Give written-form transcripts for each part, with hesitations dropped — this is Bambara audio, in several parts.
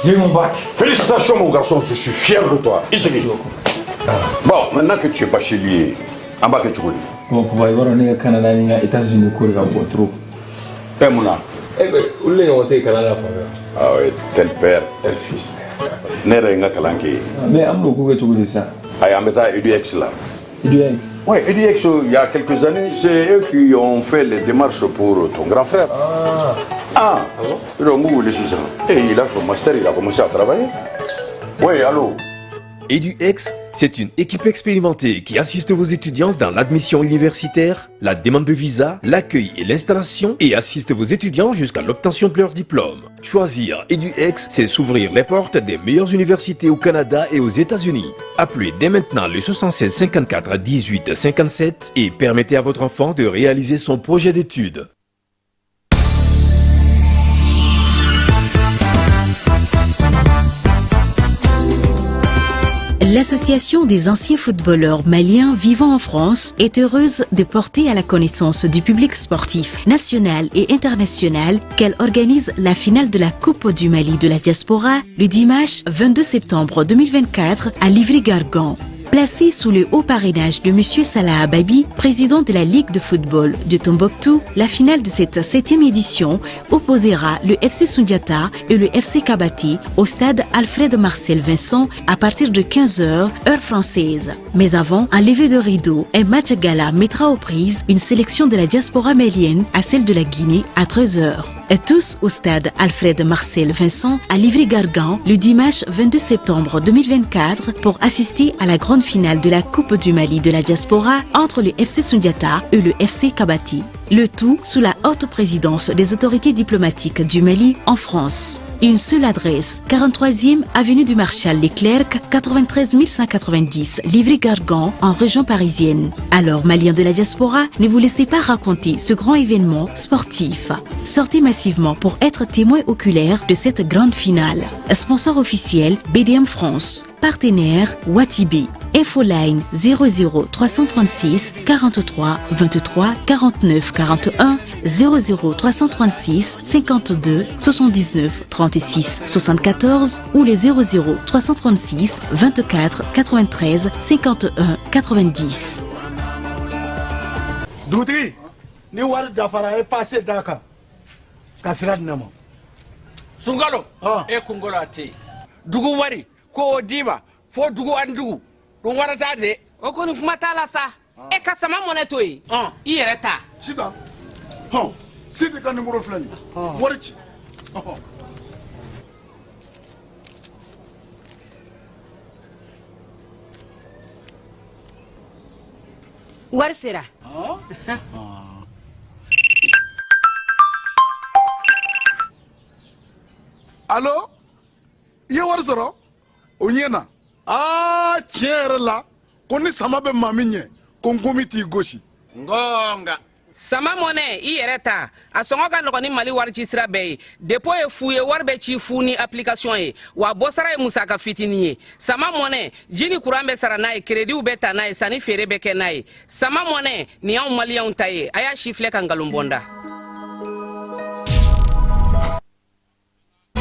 J'ai eu mon bac. Félicitations mon garçon, je suis fier de toi. I sigi. Bon, maintenant que tu es bachelier, an b'a kɛ cogo di? Bon, papa, i b'a dɔn ne ka Canada ni n ka États-Unis ko de ka bon trop. Ɛ, mun na? Eh ben, olu de ɲɔgɔn tɛ yen kalan na fan fɛ. Ah oui, tel père, tel fils. Ne yɛrɛ ye n ka kalan kɛ yen. Mais an bɛn'o ko kɛ cogo di sisan? Ayi, an bɛ taa EDUX la. EDUX? Oui, EDUX, il y a quelques années, c'est eux qui ont fait les démarches pour ton grand frère. Ah. Ah, Ah bon? Donc, vous voulez ça. Et il a son master, il a commencé à travailler. Oui, allô? EduX, c'est une équipe expérimentée qui assiste vos étudiants dans l'admission universitaire, la demande de visa, l'accueil et l'installation et assiste vos étudiants jusqu'à l'obtention de leur diplôme. Choisir EduX, c'est s'ouvrir les portes des meilleures universités au Canada et aux États-Unis. Appelez dès maintenant le 76 54 18 57 et permettez à votre enfant de réaliser son projet d'études. L'Association des anciens footballeurs maliens vivant en France est heureuse de porter à la connaissance du public sportif national et international qu'elle organise la finale de la Coupe du Mali de la diaspora le dimanche 22 septembre 2024 à Livry-Gargan. Placée sous le haut parrainage de M. Salah Ababi, président de la Ligue de football de Tombouctou, la finale de cette 7e édition opposera le FC Sundiata et le FC Kabati au stade Alfred Marcel Vincent à partir de 15h, heure française. Mais avant, un lever de rideau, un match gala mettra aux prises une sélection de la diaspora malienne à celle de la Guinée à 13h. Et tous au stade Alfred Marcel Vincent à Livry-Gargan le dimanche 22 septembre 2024 pour assister à la grande finale de la Coupe du Mali de la diaspora entre le FC Sundiata et le FC Kabati. Le tout sous la haute présidence des autorités diplomatiques du Mali en France. Une seule adresse, 43e avenue du Marshal Leclerc, 93 190, Livry-Gargan, en région parisienne. Alors, Maliens de la diaspora, ne vous laissez pas raconter ce grand événement sportif. Sortez massivement pour être témoin oculaire de cette grande finale. Sponsor officiel, BDM France. Partenaire, Watibé. Infoline 00 336 43 23 49 41 00 336 52 79 36 74 ou les 00 336 24 93 51 90. Dugutigi, ni wari dafara, e passe d'a kan ka sira di ne ma. Sunkalo, e kunkolo a tɛ yen. Dugu wari ko o d'i ma fo dugu ani dugu ɗum warata de. O kɔni kuma t'a la sa. E ka sama mɔnɛ to yen, i yɛrɛ ta. Sitan, hɔn, Sidi ka nimoro filɛ nin ye, wari ci. Ɔhɔn. Wari sera. Alo, i ye wari sɔrɔ o ɲɛ na. Aa, tiɲɛ yɛrɛ la, ko ni sama bɛ maa min ɲɛ, ko nkomi t'i gosi. Ngonga. Sama mɔnɛ, i yɛrɛ ta, a sɔngɔ ka nɔgɔn ni Mali wari ci sira bɛɛ ye. Dépôt ye fu ye, wari bɛ ci fu ni application ye, wa bɔsara ye musaka fitinin ye. Sama mɔnɛ, ji ni kuran bɛ sara n'a ye, créditw bɛ ta n'a ye, sanni feere bɛ kɛ n'a ye. Sama mɔnɛ nin y'anw maliyɛnw ta ye. A y'a si filɛ ka nkalon bɔ n da.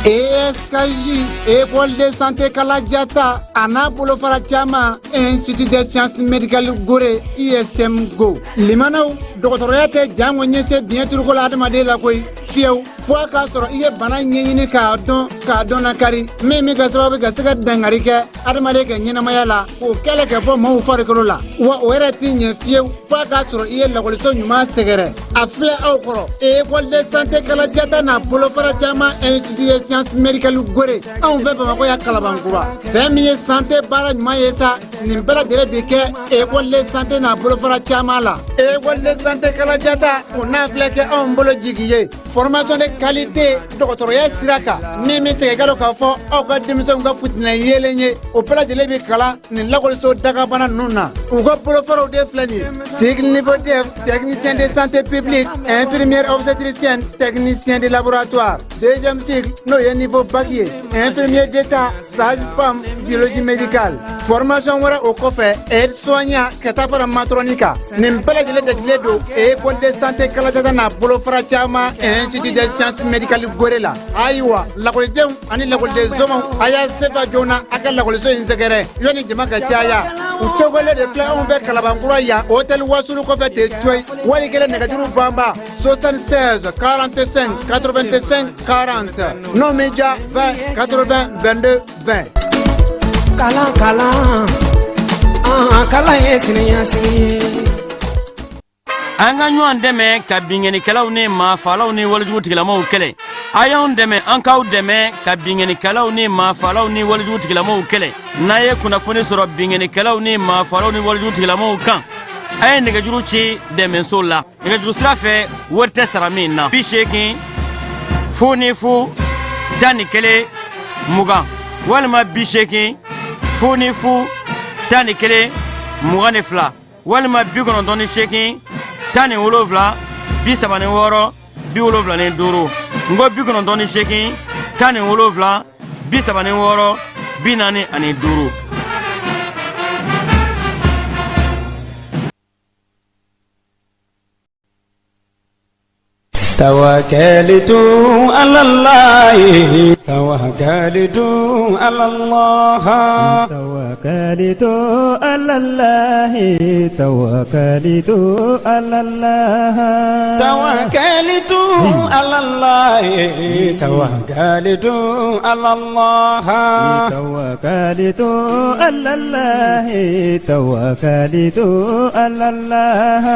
ESKJ, École de santé Kaladiata, a n'a bolofara caman, Institut des sciences médicales Gore, ISM Go. Limanaw, dɔgɔtɔrɔya tɛ jango ɲɛse biɲɛ turuko la adamaden la koyi, fiyewu, fo a k'a sɔrɔ i ye bana ɲɛɲini k'a dɔn, k'a dɔn lakari min bɛ kɛ sababu ka se ka dankari kɛ adamaden ka ɲɛnamaya la, k'o kɛlɛ ka bɔ maaw farikolo la. Wa o yɛrɛ tɛ ɲɛ fiyewu fo a k'a sɔrɔ i ye lakɔliso ɲuman sɛgɛrɛ. A filɛ aw kɔrɔ, École de santé Kaladiata n'a bolofara caman, Institut des sciences médicales Gore, anw fɛ Bamakɔ yan, Kalabankura. Fɛn min ye santé baara ɲuman ye sa, nin bɛɛ lajɛlen bi kɛ école de santé n'a bolofara caman la. École de santé Kaladiata, o n'a filɛ kɛ anw bolo jigi ye, formation de qualité dɔgɔtɔrɔya sira kan, min bɛ segin ka dɔn k'a fɔ aw ka denmisɛnw ka futinɛ yeelen ye, o bɛɛ lajɛlen bi kalan nin lakɔliso dagabana ninnu na. U ka bolofaraw de filɛ nin ye: cycle niveau DEF, technicien de santé publique, infirmière obstétricienne, technicien de laboratoire; deuxième cycle, n'o ye niveau bac ye, infirmier d'état, sage-femme, biologie médicale. Formation wɛrɛ o kɔfɛ, aide soignant ka taa fara matron kan. Nin bɛɛ lajɛlen dasilen don école de santé Kalajata n'a bolofara caman, institut des sciences médicales Gore la. Ayiwa, lakɔlidenw ani lakɔliden somaw, a y'a sefa joona a ka lakɔliso in sɛgɛrɛ yanni jama ka caya. U tɔgɔlen de filɛ anw fɛ Kalabankura yan, hôtel Wasulu kɔfɛ ten coyi. Wali kelen nɛgɛjuru banba 76 45 85 40, n'o min ja 20 80 22 20. Kalan, kalan, an kalan ye siniɲɛsigi ye. An ka ɲɔgɔn dɛmɛ ka binkannikɛlaw ni maafalaw ni walejugu tigilamaw kɛlɛ. A y'anw dɛmɛ, an k'aw dɛmɛ ka binkannikɛlaw ni maafalaw ni walejugu tigilamaw kɛlɛ. N'a ye kunnafoni sɔrɔ binkannikɛlaw ni maafalaw ni walejugu tigilamaw kan, a ye nɛgɛjuru ci dɛmɛso la nɛgɛjuru sira fɛ, wari tɛ sara min na: 80 00 11 20 walima 80 00 11 22 walima 98 17 36 75. N ko 98 17 36 45. توكلت على الله، توكلت على الله، توكلت على الله، توكلت على الله، توكلت على الله، توكلت على الله، توكلت على الله، توكلت على الله.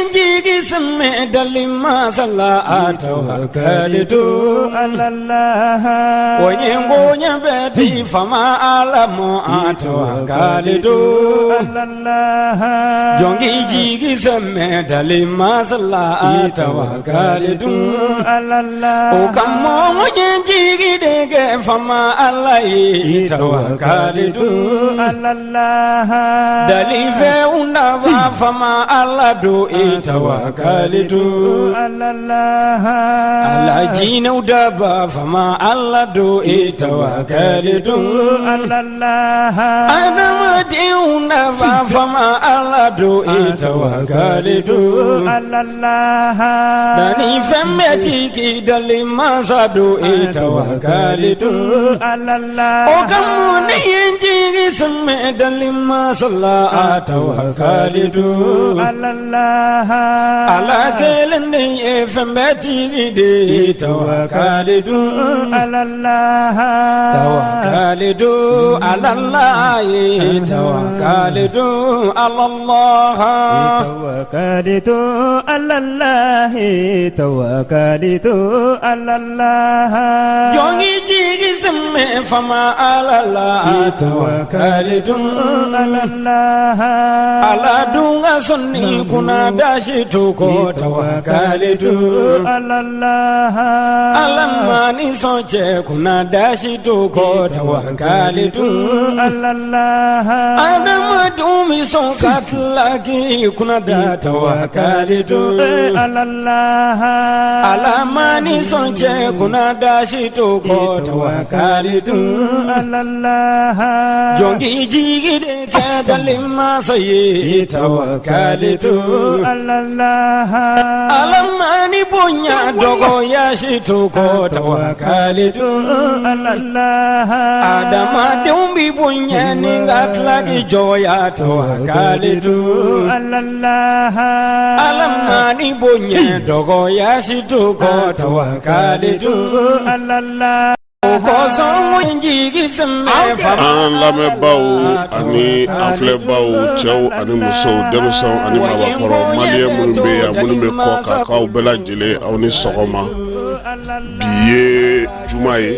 Jigi sɛmɛ dali masala, tawakalitu على الله. O ye bonya bɛ di fama ala ma, tawakalitu على الله. Jɔnki jigi sɛmɛ dali masala, tawakalitu على الله. O ka mɔgɔ ye jigi de kɛ fama ala ye, tawakalitu على الله. Dali fɛnw dafa fama ala do e, tawakalitu على الله. Ala jinɛw daba fama ala do e, tawakalitu على الله. Adamadenw nafa fama ala do e, tawakalitu على الله. Dani fɛn bɛɛ tigi dali masa do e, tawakalitu على الله. O ka mun ne ye n jigi sɛmɛ dali masa la, tawakalitu على الله. Ala kelen de ye fɛn bɛɛ tigi de ye, tawakalitu على الله. Tawakalitu ala Allah ye, tawakalitu ala Allah. توكلت على الله، توكلت على الله. Jɔnki jigi sɛmɛ fama ala la, tawakalitu على الله. Ala dun ka sɔnni kunna dasi to kɔ, tawakalitu على الله. Ala ma ni sɔn cɛ kunna dasi to kɔ, tawakalitu على الله. Adamadenw mi sɔn ka tila k'i kunna da, tawakalitu على الله. Ala ma ni sɔn cɛ kunna dasi to kɔ, tawakalitu على الله. Jɔnki jigi de kɛ dali masa ye, tawakalitu على الله. Ala ma ni bonya dɔgɔya si to kɔ, tawakalitu على الله. Adamadenw bi bonya ni ka tila k'i jɔya, tawakalitu على الله. Ala ma ni bonya dɔgɔya si to kɔ, tawakalitu على الله. O kosɔn n jigi sɛmɛ fama An lamɛnbaw ani an filɛbaw, cɛw ani musow, denmisɛnw ani mabakɔrɔ, maliyɛn minnu bɛ yan, minnu bɛ kɔ kan, k'aw bɛɛ lajɛlen, aw ni sɔgɔma. Bi ye juma ye,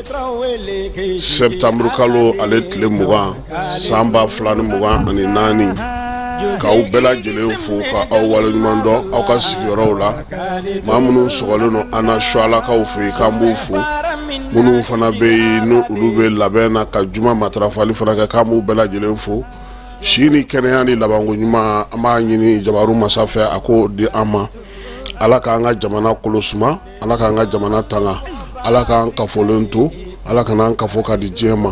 septembre kalo ale tile 20, san 2024. K'aw bɛɛ lajɛlen fo ka aw waleɲuman dɔn aw ka sigiyɔrɔw la. Maa minnu sɔgɔlen don an na Sualakaw fɛ yen, k'an b'u fo. Minnu fana bɛ yen, ni olu bɛ labɛn na ka juma matarafali fana kɛ, k'an b'u bɛɛ lajɛlen fo. Si ni kɛnɛya ni labanko ɲuman, an b'a ɲini jabaru masa fɛ, a k'o di an ma. Ala k'an ka jamana kolo suma, Ala k'an ka jamana tanga, Ala k'an kafolen to, Ala kana an kafo ka di diɲɛ ma.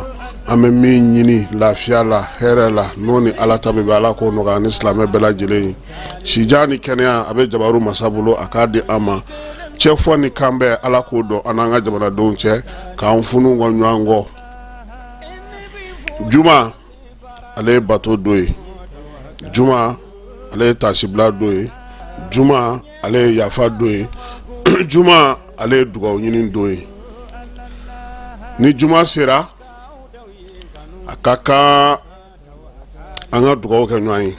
An bɛ min ɲini lafiya la, hɛrɛ la, n'o ni Ala ta bɛ bɛn, Ala k'o nɔgɔya ni silamɛ bɛɛ lajɛlen ye. Sijan ni kɛnɛya, a bɛ jabaru masa bolo, a k'a di an ma. Cɛfɔ ni kanbɛn, Ala k'o don an n'an ka jamanadenw cɛ, k'an funu kɔ ɲɔgɔn kɔ. Juma, ale ye bato don ye. Juma, ale ye tasibila don ye. Juma, ale ye yafa don ye. Juma, ale ye dugawu ɲini don ye. Ni juma sera, a ka kan an ka dugawu kɛ ɲɔgɔn ye,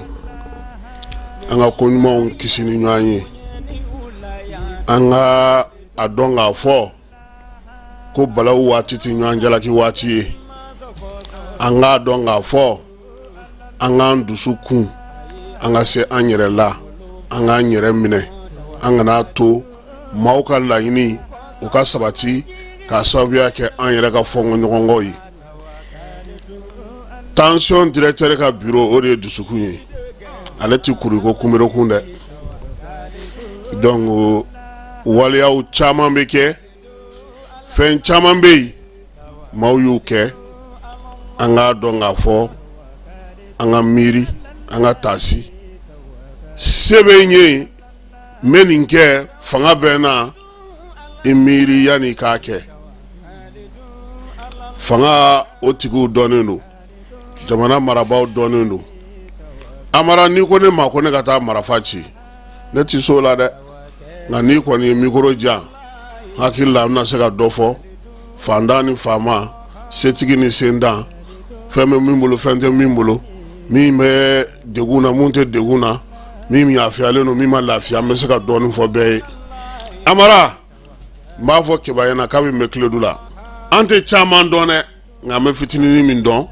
an ka ko ɲumanw kisi ni ɲɔgɔn ye, an ka a dɔn k'a fɔ ko balawu waati tɛ ɲɔgɔn jalaki waati ye. An k'a dɔn k'a fɔ an k'an dusu kun, an ka se an yɛrɛ la, an k'an yɛrɛ minɛ, an kana to maaw ka laɲini o ka sabati k'a sababuya kɛ an yɛrɛ ka fɔnkɔɲɔgɔnkɔ ye. Tension directeur ka bureau, o de ye dusukun ye, ale tɛ kuru ko kunberekun dɛ. Donc waleyaw caman bɛ kɛ, fɛn caman bɛ yen maaw y'u kɛ. An k'a dɔn k'a fɔ an ka miiri, an ka taasi. Se bɛ n ye, n bɛ nin kɛ, fanga bɛ n na. I miiri yanni i k'a kɛ. Fanga o tigiw dɔnnen don, jamana marabaaw dɔnnen don. Amara, n'i ko ne ma ko ne ka taa marifa ci, ne tɛ s'o la dɛ. Nka n'i kɔni ye micro di yan, hakili la an bɛna se ka dɔ fɔ fantan ni faama, setigi ni sentan, fɛn bɛ min bolo, fɛn tɛ min bolo, min bɛ degun na, mun tɛ degun na, min lafiyalen don, min ma lafiya, an bɛ se ka dɔɔnin fɔ bɛɛ ye. Amara, n b'a fɔ Keba ɲɛna kabi n bɛ Kiledu la, an tɛ caman dɔn dɛ, nka an bɛ fitinin min dɔn,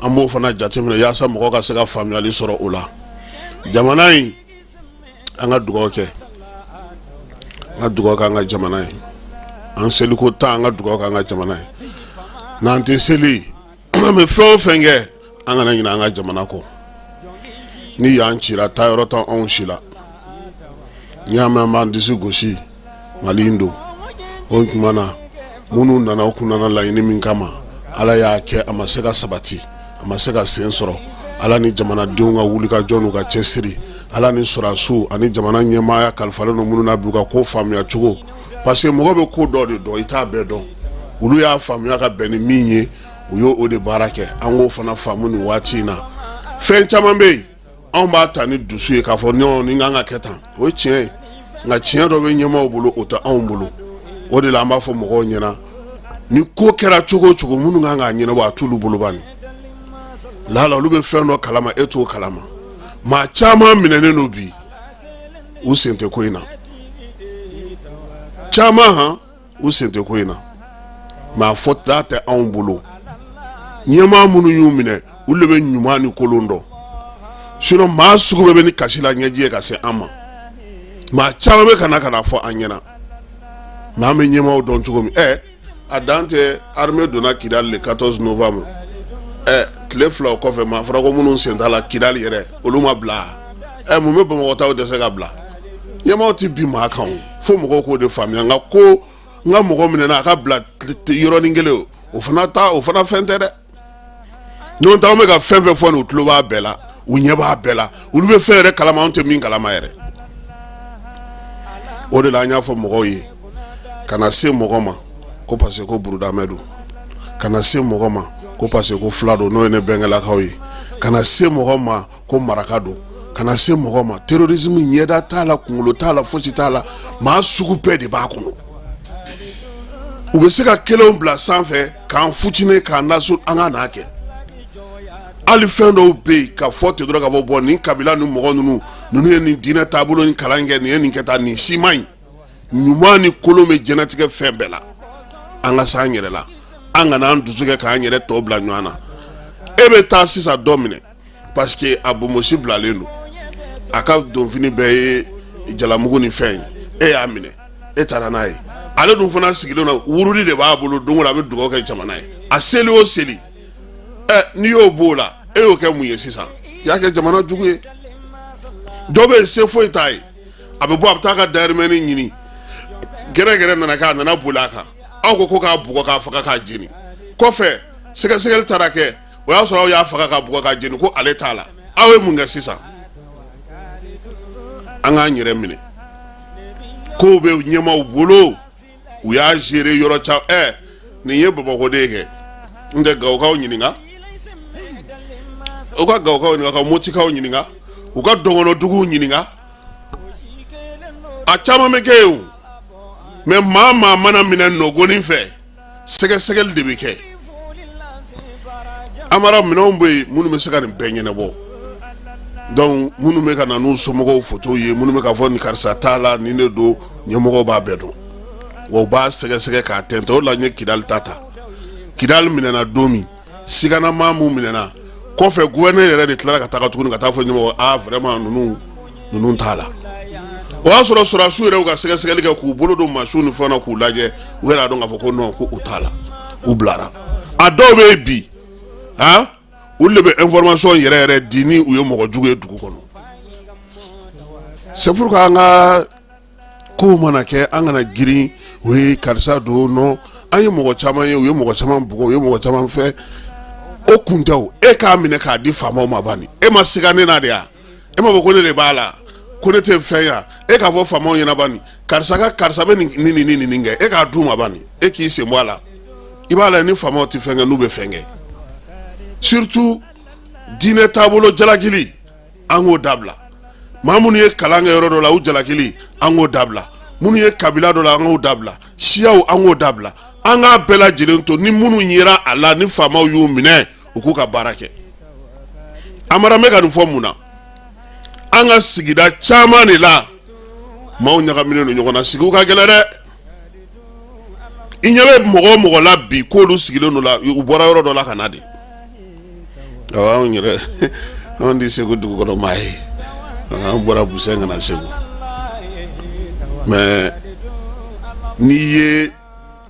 an b'o fana jateminɛ yaasa mɔgɔ ka se ka faamuyali sɔrɔ o la. Jamana in, an ka dugawu kɛ, an ka dugawu kɛ an ka jamana ye. An seliko tan, an ka dugawu kɛ an ka jamana ye. N'an tɛ seli, an bɛ fɛn o fɛn kɛ, an kana ɲinɛ an ka jamana kɔ. Ni yan cira, taa yɔrɔ t'anw anw si la. N'i y'a mɛn an b'an disi gosi, Mali in don. O tuma na, minnu nana, u kun nana laɲini min kama, Ala y'a kɛ a ma se ka sabati, a ma se ka sen sɔrɔ. Ala ni jamanadenw ka wulikajɔ n'u ka cɛsiri, Ala ni sɔrɔdasiw ani jamana ɲɛmaaya kalifalen don minnu na bi, u ka ko faamuya cogo, parce que mɔgɔ bɛ ko dɔ de dɔn, i t'a bɛɛ dɔn. Olu y'a faamuya ka bɛn ni min ye, u y'o o de baara kɛ. An k'o fana faamu nin waati in na. Fɛn caman bɛ yen, anw b'a ta ni dusu ye k'a fɔ non, nin kan ka kɛ tan, o ye tiɲɛ ye. Nka tiɲɛ dɔ bɛ ɲɛmaaw bolo, o tɛ anw bolo. O de la an b'a fɔ mɔgɔw ɲɛna, ni ko kɛra cogo o cogo, minnu kan k'a ɲɛnabɔ, a t'olu bolo bani. Lala olu bɛ fɛn dɔ kalama, e t'o kalama. Maa caman minɛnen don bi, u sen tɛ ko in na. Caman han, u sen tɛ ko in na. Maa fɔta tɛ anw bolo. Ɲɛmaa minnu y'u minɛ, olu de bɛ ɲuman ni kolon dɔn. Sinon maa sugu bɛɛ bɛ ni kasi la ɲɛji ye ka se an ma. Maa caman bɛ ka na ka na fɔ an ɲɛna. Maa bɛ ɲɛmaaw dɔn cogo min, ɛ a dan tɛ. Armée donna Kidali le 14 novembre. Ɛ tile 2 o kɔfɛ, maa fɔra ko minnu sen t'a la Kidali yɛrɛ, olu ma bila. Ɛ mun bɛ Bamakɔ taw dɛsɛ ka bila? Ɲɛmaaw tɛ bin maa kan o, fo mɔgɔw k'o de faamuya. Nka ko n ka mɔgɔ minɛna, a ka bila yɔrɔnin kelen, o fana ta, o fana fɛn tɛ dɛ. N'o tɛ, anw bɛ ka fɛn fɛn fɔ nin, u tulo b'a bɛɛ la, u ɲɛ b'a bɛɛ la, olu bɛ fɛn yɛrɛ kalama, anw tɛ min kalama yɛrɛ. O de la an y'a fɔ mɔgɔw ye, kana se mɔgɔ ma ko parce que ko burudamɛ don, kana se mɔgɔ ma ko parce que ko fila don, n'o ye ne bɛnkɛlakaw ye, kana se mɔgɔ ma ko maraka don, kana se mɔgɔ ma. Terrorisme ɲɛda t'a la, kunkolo t'a la, fosi t'a la, maa sugu bɛɛ de b'a kɔnɔ. U bɛ se ka kelenw bila sanfɛ k'an futine, k'an nasu, an ka n'a kɛ. Hali fɛn dɔw bɛ yen ka fɔ ten dɔrɔn, k'a fɔ bɔn, nin kabila ni mɔgɔ ninnu, ninnu ye nin diinɛ taabolo ni kalan kɛ, nin ye nin kɛ tan, nin si man ɲi. Ɲuman ni kolon bɛ diɲɛnatigɛ fɛn bɛɛ la. An ka s'an yɛrɛ la, an kana an dusu kɛ k'an yɛrɛ tɔ bila ɲɔgɔn na. E bɛ taa sisan dɔ minɛ parce que a bonbosi bilalen don, a ka donfini bɛɛ ye jalamugu ni fɛn ye, e y'a minɛ, e taara n'a ye. Ale dun fana sigilen don, wurudi de b'a bolo, don o don a bɛ dugawu kɛ jamana ye, a seli o seli. Ɛ n'i y'o b'o la, e y'o kɛ mun ye sisan? I y'a kɛ jamana jugu ye. Dɔ bɛ yen, se foyi t'a ye, a bɛ bɔ, a bɛ taa ka dayirimɛni ɲini, gɛrɛgɛrɛ nana kɛ, a nana boli a kan, aw ko k'a bugɔ, k'a faga, k'a jeni. Kɔfɛ Sɛgɛsɛgɛli taara kɛ, o y'a sɔrɔ aw y'a faga ka bugɔ ka jeni ko ale t'a la. Aw ye mun kɛ sisan? An k'an yɛrɛ minɛ. Kow bɛ ɲɛmaaw bolo, u y'a gérer yɔrɔ caman. Nin ye Bamakɔ de ye kɛ, n tɛ Gawokaw ɲininka, u ka Gawokaw ɲininka, ka Motikaw ɲininka, u ka dɔgɔnɔduguw ɲininka. A caman bɛ kɛ yen o, mais maa mana minɛ nɔgɔnin fɛ, sɛgɛsɛgɛli de bɛ kɛ. Amara, minɛnw bɛ yen minnu bɛ se ka nin bɛɛ ɲɛnabɔ. Donc minnu bɛ ka na n'u somɔgɔw foto ye, minnu bɛ k'a fɔ nin karisa t'a la, nin de don, ɲɛmɔgɔw b'a bɛɛ dɔn, wa u b'a sɛgɛsɛgɛ k'a tɛntɛn. O de la n ye Kidali ta. Kidali minɛna don min, siganamaa mun minɛna kɔfɛ, gouverneur yɛrɛ de tilara ka taga tuguni ka taa fɔ ɲɛmɔgɔ, ah vraiment, ninnu t'a la. O y'a sɔrɔ sɔrɔdasiw yɛrɛ y'u ka sɛgɛsɛgɛli kɛ k'u bolo don masiw ni fɛnw na k'u lajɛ, u yɛrɛ y'a dɔn k'a fɔ ko non, ko u t'a la, u bilara. A dɔw bɛ yen bi, han, olu de bɛ information yɛrɛ yɛrɛ di ni u ye mɔgɔ jugu ye dugu kɔnɔ. C'est pourquoi an ka kow mana kɛ, an kana girin o ye karisa don. Non, an ye mɔgɔ caman ye, u ye mɔgɔ caman bugɔ, u ye mɔgɔ caman fɛ, o kun tɛ. O e k'a minɛ k'a di faamaw ma bani, e ma siga ne na de ya? E ma fɔ ko ne de b'a la, ko ne tɛ fɛn ya? E k'a fɔ faamaw ɲɛna bani, karisa ka karisa bɛ nin nin nin nin kɛ, e k'a d'u ma bani, e k'i sen bɔ a la. I b'a la ni faamaw tɛ fɛn kɛ, n'u bɛ fɛn kɛ, surtout diinɛ taabolo jalakili, an k'o dabila. Maa minnu ye kalan kɛ yɔrɔ dɔ la, u jalakili, an k'o dabila. Minnu ye kabila dɔ la, an k'o dabila. Siyaw, an k'o dabila. An k'a bɛɛ lajɛlen to ni minnu yera a la, ni faamaw y'u minɛ, u k'u ka baara kɛ. Amara, n bɛ ka nin fɔ mun na? An ka sigida caman de la, maaw ɲagaminen don ɲɔgɔn na, sigiw ka gɛlɛn dɛ. I ɲɛ bɛ mɔgɔ o mɔgɔ la bi k'olu sigilen don la, u bɔra yɔrɔ dɔ la ka na de. Awɔ, anw yɛrɛ, anw tɛ Segu dugu kɔnɔ maa ye, an bɔra Busɛn ka na Segu. Mais n'i ye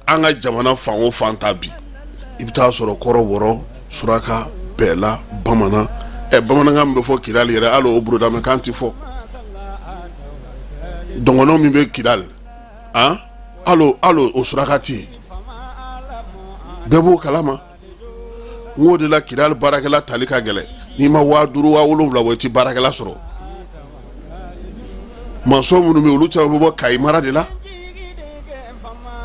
an ka jamana fan o fan ta bi, i bɛ taa sɔrɔ kɔrɔbɔrɔ, suraka, bɛɛla, bamanan. Bamanankan min bɛ fɔ Kidali yɛrɛ, hali o burodamɛkan tɛ fɔ. Dɔgɔnɔ min bɛ Kidali, han, hali o suraka tɛ yen. Bɛɛ b'o kalama. N k'o de la Kidali baarakɛla tali ka gɛlɛn. N'i ma 5000, 7000 bɔ, i tɛ baarakɛla sɔrɔ. Masɔn minnu bɛ yen, olu caman bɛ bɔ Kayi mara de la.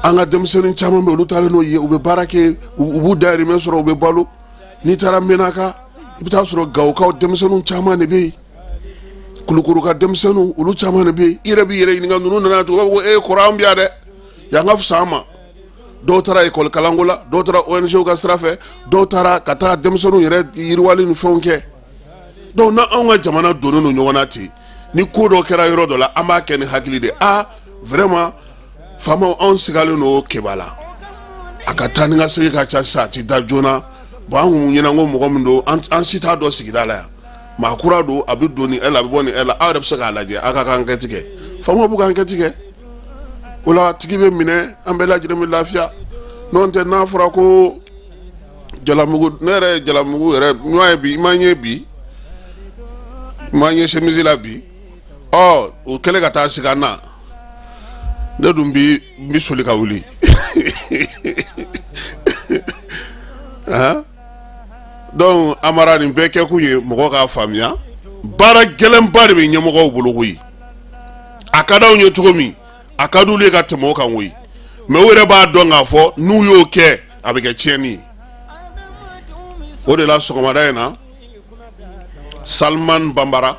An ka denmisɛnnin caman bɛ, olu taalen n'o ye, u bɛ baara kɛ, u b'u dayirimɛ sɔrɔ, u bɛ balo. N'i taara Menaka, i bɛ taa sɔrɔ Gawokaw denmisɛnninw caman de bɛ yen, Kulukoro ka denmisɛnninw, olu caman de bɛ yen. I yɛrɛ b'i yɛrɛ ɲininka, ninnu nana cogo, u b'a fɔ ko e kɔrɔ, an bɛ yan dɛ, yan ka fisa an ma. Dɔw taara ekɔli kalanko la, dɔw taara ONG ka sira fɛ, dɔw taara ka taa denmisɛnninw yɛrɛ yiriwali ni fɛnw kɛ. Donc na anw ka jamana donnen don ɲɔgɔn na ten, ni ko dɔ kɛra yɔrɔ dɔ la, an b'a kɛ ni hakili de. Ah vraiment, faamaw, anw sigalen don Keba la, a ka taa ni ka segin ka ca sisan, a ti da joona. Bon, an kun ɲɛna ko mɔgɔ min don, an si t'a dɔn sigida la yan, maa kura don, a bɛ don nin heure la, a bɛ bɔ nin heure la. Aw yɛrɛ bɛ se k'a lajɛ, aw ka enquête kɛ. Faamaw b'u ka enquête kɛ, o la tigi bɛ minɛ, an bɛɛ lajɛlen bɛ lafiya. N'o tɛ, n'a fɔra ko jalamugu, ne yɛrɛ ye jalamugu yɛrɛ ɲɔgɔn ye bi, i ma n ye bi, i ma n ye chemise la bi. Ɔ, o kɛlen ka taa sigi an na, ne dun bi n bi soli ka wuli. Donc Amara, nin bɛɛ kɛkun ye mɔgɔ k'a faamuya, baara gɛlɛnba de bɛ ɲɛmɔgɔw bolo koyi. A ka d'anw ye cogo min, a ka d'olu ye ka tɛmɛ o kan koyi, mais u yɛrɛ b'a dɔn k'a fɔ n'u y'o kɛ, a bɛ kɛ tiɲɛni ye. O de la sɔgɔmada in na, Salman Banbara,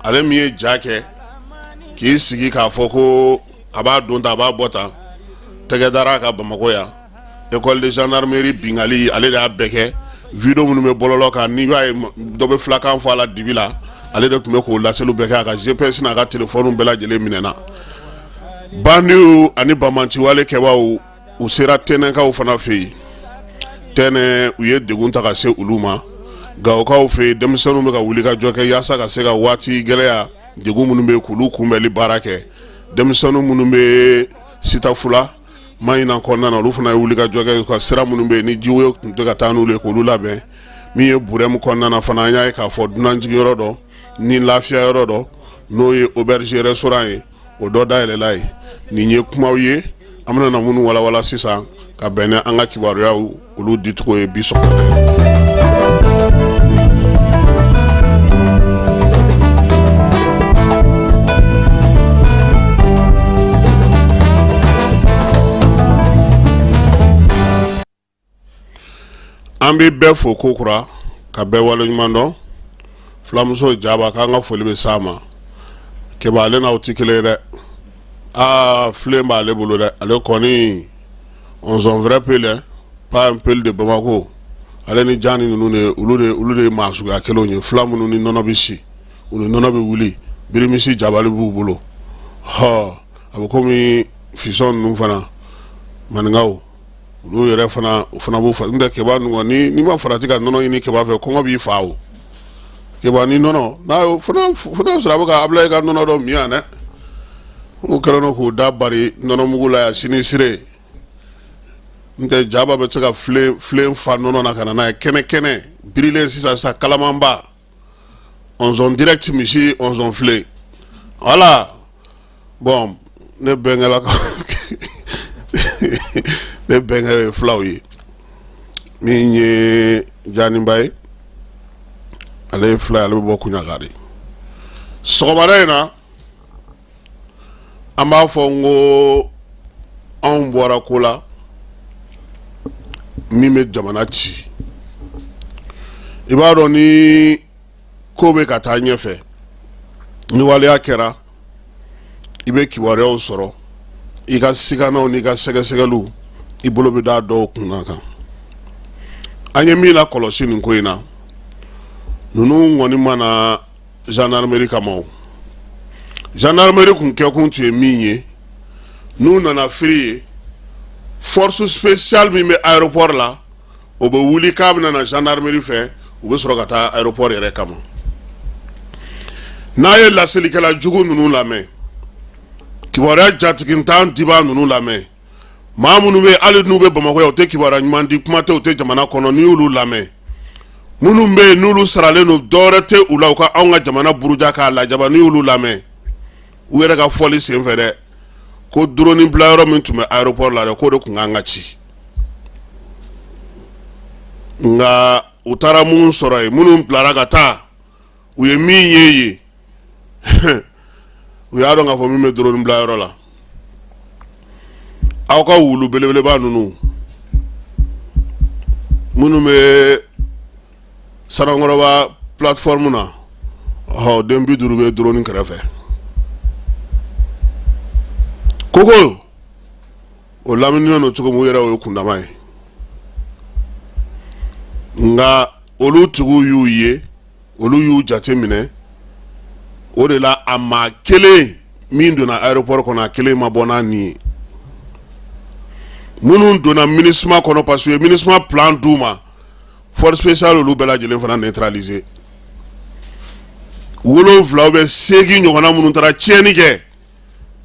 ale min ye ja kɛ k'i sigi k'a fɔ ko a b'a don tan, a b'a bɔ tan, tɛgɛ dara a kan Bamakɔ yan, école de gendarmerie bingali, ale de y'a bɛɛ kɛ. Video minnu bɛ bɔlɔlɔ kan, n'i b'a ye dɔ bɛ filakan fɔ a la dibi la, ale de tun bɛ k'o laseliw bɛɛ kɛ. A ka GPS n'a ka telefɔniw bɛɛ lajɛlen minɛna. Bandiw ani banbaanciwale kɛbaaw, u sera Tɛnɛkaw fana fɛ yen. Tɛnɛ, u ye degun ta ka se olu ma. Gawokaw fɛ yen, denmisɛnninw bɛ ka wuli ka jɔ kɛ yaasa ka se ka waati gɛlɛya degun minnu bɛ yen, k'olu kunbɛnli baara kɛ. Denmisɛnnin minnu bɛ Sitafula Mahina kɔnɔna na, olu fana ye wuli ka jɔ kɛ ka sira minnu bɛ yen ni jiwoyo tun tɛ ka taa n'olu ye, k'olu labɛn. Min ye Burɛmu kɔnɔna na fana, an y'a ye k'a fɔ dunanjigiyɔrɔ dɔ ni lafiya yɔrɔ dɔ, n'o ye auberge restaurant ye, o dɔ dayɛlɛla ye. Nin ye kumaw ye an bɛna na minnu walawala sisan. Ka bɛn ni an ka kibaruyaw olu dicogo ye bi sɔgɔmada ye. An bɛ bɛɛ fo ko kura ka bɛɛ waleɲuman dɔn. Fulamuso Jaba k'an ka foli bɛ s'a ma. Keba ale n'aw tɛ kelen ye dɛ. Aa filen b'ale bolo dɛ, ale kɔni on vrai peul hein, pas un peul de Bamako. Ale ni Jani ninnu de olu de ye maa suguya kelenw ye, fula minnu ni nɔnɔ bɛ si, u ni nɔnɔ bɛ wuli, birimisi jabali b'u bolo. Hɔ a bɛ komi fisɔn ninnu fana, maninkaw olu yɛrɛ fana u fana b'u fa n tɛ Keba ninnu kɔni, n'i ma farati ka nɔnɔ ɲini Keba fɛ, kɔngɔ b'i fa o. Keba ni nɔnɔ n'a y'o fana sɔrɔ a bɛ ka Abulayi ka nɔnɔ dɔ min yan dɛ. U kɛlen don k'u da bari nɔnɔmugu la yan sini sire. N tɛ Jaba bɛ se ka filen fa nɔnɔ na ka na n'a ye kɛnɛ kɛnɛ birilen sisan sisan kalamanba. Ɔnzɔn direct misi ɔnzɔn filen. Voilà. Bon ne bɛnkɛ la ne bɛnkɛ ye fulaw ye min ye Janiba ye, ale ye fula ye, ale bɛ bɔ Kuɲaga de. Sɔgɔmada in na an b'a fɔ n ko anw bɔra ko la min bɛ jamana ci. I b'a dɔn ni ko bɛ ka taa ɲɛfɛ, ni waleya kɛra, i bɛ kibaruyaw sɔrɔ, i ka siganaw n'i ka sɛgɛsɛgɛliw, i bolo bɛ da dɔw kunna kan. An ye min lakɔlɔsi nin ko in na, ninnu kɔni ma na gendarmerie kama o. Gendarmerie kun kɛkun tun ye min ye, n'u nana firi ye, force spéciale min bɛ aéroport la, o bɛ wuli k'a bɛna na gendarmerie fɛ, u bɛ sɔrɔ ka taa aéroport yɛrɛ kama. N'a ye laselikɛla jugu ninnu lamɛn, kibaruya jatigintan dibaa ninnu lamɛn, maa minnu bɛ hali n'u bɛ Bamakɔ yan, u tɛ kibaruya ɲuman di, kuma tɛ u tɛ jamana kɔnɔ, n'i y'olu lamɛn, minnu bɛ yen n'olu saralen don, dɔwɛrɛ tɛ u la u ka anw ka jamana buruja k'a lajaba, n'i y'olu lamɛn, u yɛrɛ ka fɔli senfɛ dɛ, ko drone bila yɔrɔ min tun bɛ aéroport la dɛ, k'o de tun kan ka ci. Nka u taara mun sɔrɔ yen, minnu bilara ka taa, u ye min ye yen, u y'a dɔn k'a fɔ min bɛ drone bila yɔrɔ la, aw ka wulu belebeleba ninnu minnu bɛ Sanankɔrɔba plateforme na, ɔ den 50 bɛ drone kɛrɛfɛ. Koko o lamininen don cogo min, u yɛrɛ o ye kundama ye. Nka olu tigiw y'u ye, olu y'u jate minɛ, o de la a maa kelen min donna aéroport kɔnɔ, a kelen ma bɔ n'a ni ye. Minnu donna MINUSMA kɔnɔ, parce que u ye MINUSMA plan d'u ma, force spéciale olu bɛɛ lajɛlen fana neutraliser. 7 ou bien 8 ɲɔgɔnna minnu taara tiɲɛni kɛ,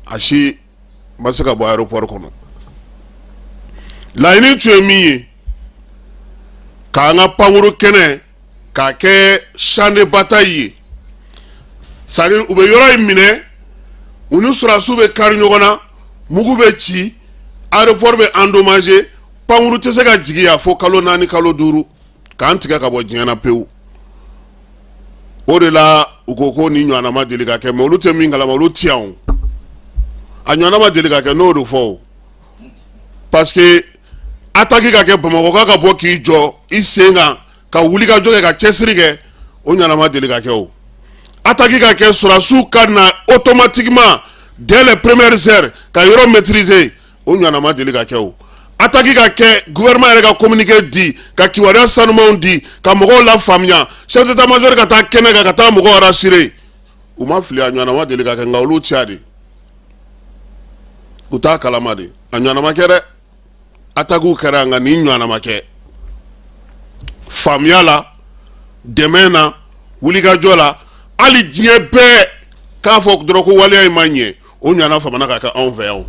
a si ma se ka bɔ aéroport kɔnɔ. Laɲini tun ye min ye, k'an ka pankuru kɛnɛ k'a kɛ champ de bataille ye, c'est à dire u bɛ yɔrɔ in minɛ, u ni sɔrɔdasiw bɛ kari ɲɔgɔn na, mugu bɛ ci, aéroport bɛ endommagé, pankuru tɛ se ka jigin yan fo kalo 4, kalo 5, k'an tigɛ ka bɔ diɲɛ na pewu. O de la u ko ko ni ɲɔgɔnna ma deli ka kɛ, mais olu tɛ min kalama, olu ti yan o. A ɲɔgɔnna ma deli ka kɛ, n'o de fɔ o, parce que attaque ka kɛ Bamakɔ ka bɔ k'i jɔ i sen kan ka wuli ka jɔ kɛ ka cɛsiri kɛ, o ɲɔgɔnna ma deli ka kɛ o. Attaque ka kɛ, sɔrɔdasiw ka na automatiquement dès les premières heures ka yɔrɔ maîtriser, o ɲɔgɔnna ma deli ka kɛ o. Attaque ka kɛ, gouvernement yɛrɛ ka communiqué di, ka kibaruya sanumanw di, ka mɔgɔw la faamuya, chef d'état major ka taa kɛnɛ kan ka taa mɔgɔw rassurer, u ma fili, a ɲɔgɔnna ma deli ka kɛ. Nka olu tiya de, u t'a kalama de, a ɲɔgɔnna ma kɛ dɛ. Attaque kɛra, nka nin ɲɔgɔnna ma kɛ. Faamuya la, dɛmɛ na, wulikajɔ la, hali diɲɛ bɛɛ k'a fɔ dɔrɔn ko waleya in ma ɲɛ, o ɲɔgɔnna famana ka kɛ anw fɛ yan.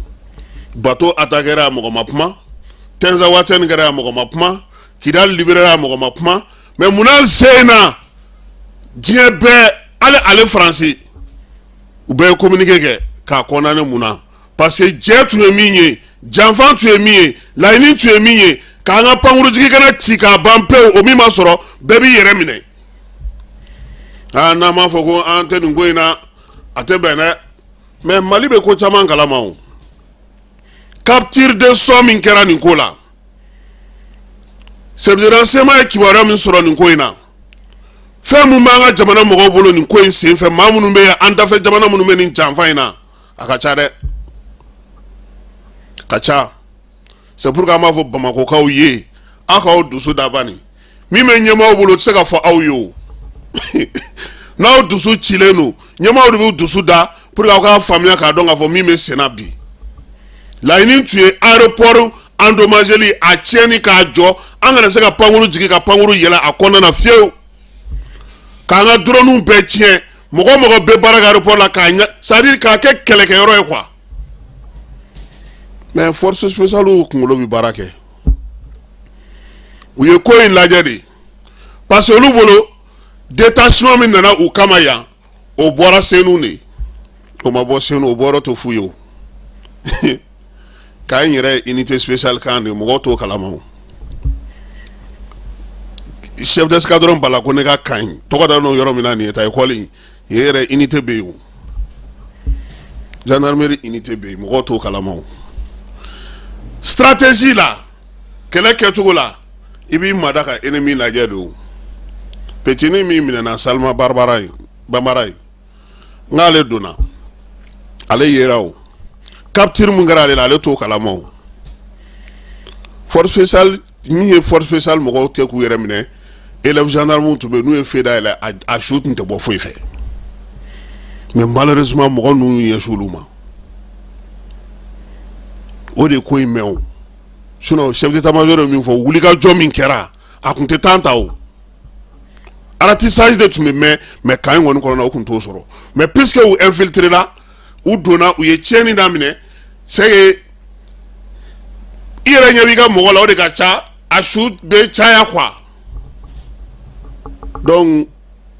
Bateau attaquera, mɔgɔ ma kuma. Tinzaouatène kɛra, mɔgɔ ma kuma. Kidal libérera, mɔgɔ ma kuma. Mais munna sen na diɲɛ bɛɛ, hali ale Faransi, u bɛɛ ye communiqué kɛ k'a condamner? Mun na? Parce que jɛ tun ye min ye, Janfa tun ye min ye, laɲini tun ye min ye, k'an ka pankurujigi kɛnɛ ci k'a ban pewu, o min ma sɔrɔ, bɛɛ b'i yɛrɛ minɛ. Aa, n'an m'a fɔ ko an tɛ nin ko in na, a tɛ bɛn dɛ. Mais Mali bɛ ko caman kalama o. Capture de son min kɛra nin ko la, service de renseignement ye kibaruya min sɔrɔ nin ko in na, fɛn mun b'an ka jamana mɔgɔw bolo nin ko in senfɛ, maa minnu bɛ yan, an dafɛ jamana minnu bɛ nin janfa in na, a ka ca dɛ, a ka ca. C'est pourquoi an b'a fɔ Bamakɔkaw ye, aw k'aw dusu da bani. Min bɛ ɲɛmaaw bolo, o tɛ se ka fɔ aw ye o. N'aw dusu cilen don, ɲɛmaaw de b'u dusu da pour que aw k'a faamuya, k'a dɔn k'a fɔ min bɛ senna bi. Laɲini tun ye aéroport endommageli, a tiɲɛni, k'a jɔ, an kana se ka pankuru jigin ka pankuru yɛlɛ a kɔnɔna na fiyewu, k'an ka drone bɛɛ tiɲɛ, mɔgɔ o mɔgɔ bɛ baara kɛ aéroport la, k'a ɲɛ, c'est à dire k'a kɛ kɛlɛkɛyɔrɔ ye quoi. Mais force spéciale kunkolo bɛ baara kɛ, u ye ko in lajɛ de, parce que olu bolo, détachement min nana u kama yan, o bɔra Senu de, o ma bɔ Senu, o bɔyɔrɔ to f'u ye. O k'an yɛrɛ unité spéciale kan de, mɔgɔw t'o kalama. O chef d'escadron Bala ko ne ka kan ɲi tɔgɔ da n'o yɔrɔ min na nin ye, ta école yen yɛrɛ unité bɛ yen, o gendarmerie unité bɛ yen, mɔgɔw t'o kalama. O stratégie la, kɛlɛ kɛcogo la, i b'i mada ka ennemi lajɛ de. O petini min minɛna, Salima Barbara ye, Banbara ye, n'ale donna, ale yera o capture mun kɛra ale la, ale t'o kalama. O force spéciale min ye force spéciale mɔgɔw tɛ k'u yɛrɛ minɛ, élève gendarme tun bɛ yen, n'u ye feu dayɛlɛ, a su tun tɛ bɔ foyi fɛ. Mais malheureusement, mɔgɔ ninnu ɲɛsin olu ma, o de ye ko in mɛn o. Sinon chef d'état-major ye min fɔ, wulikajɔ min kɛra, a tun tɛ temps ta, o ratissage de tun bɛ mɛn. Mais camp in kɔni kɔnɔna, o tun t'o sɔrɔ. Mais puisque u infiltré la, u donna, u ye tiɲɛni daminɛ, c'est que i yɛrɛ ɲɛ b'i ka mɔgɔ la, o de ka ca, a su bɛ caya quoi. Donc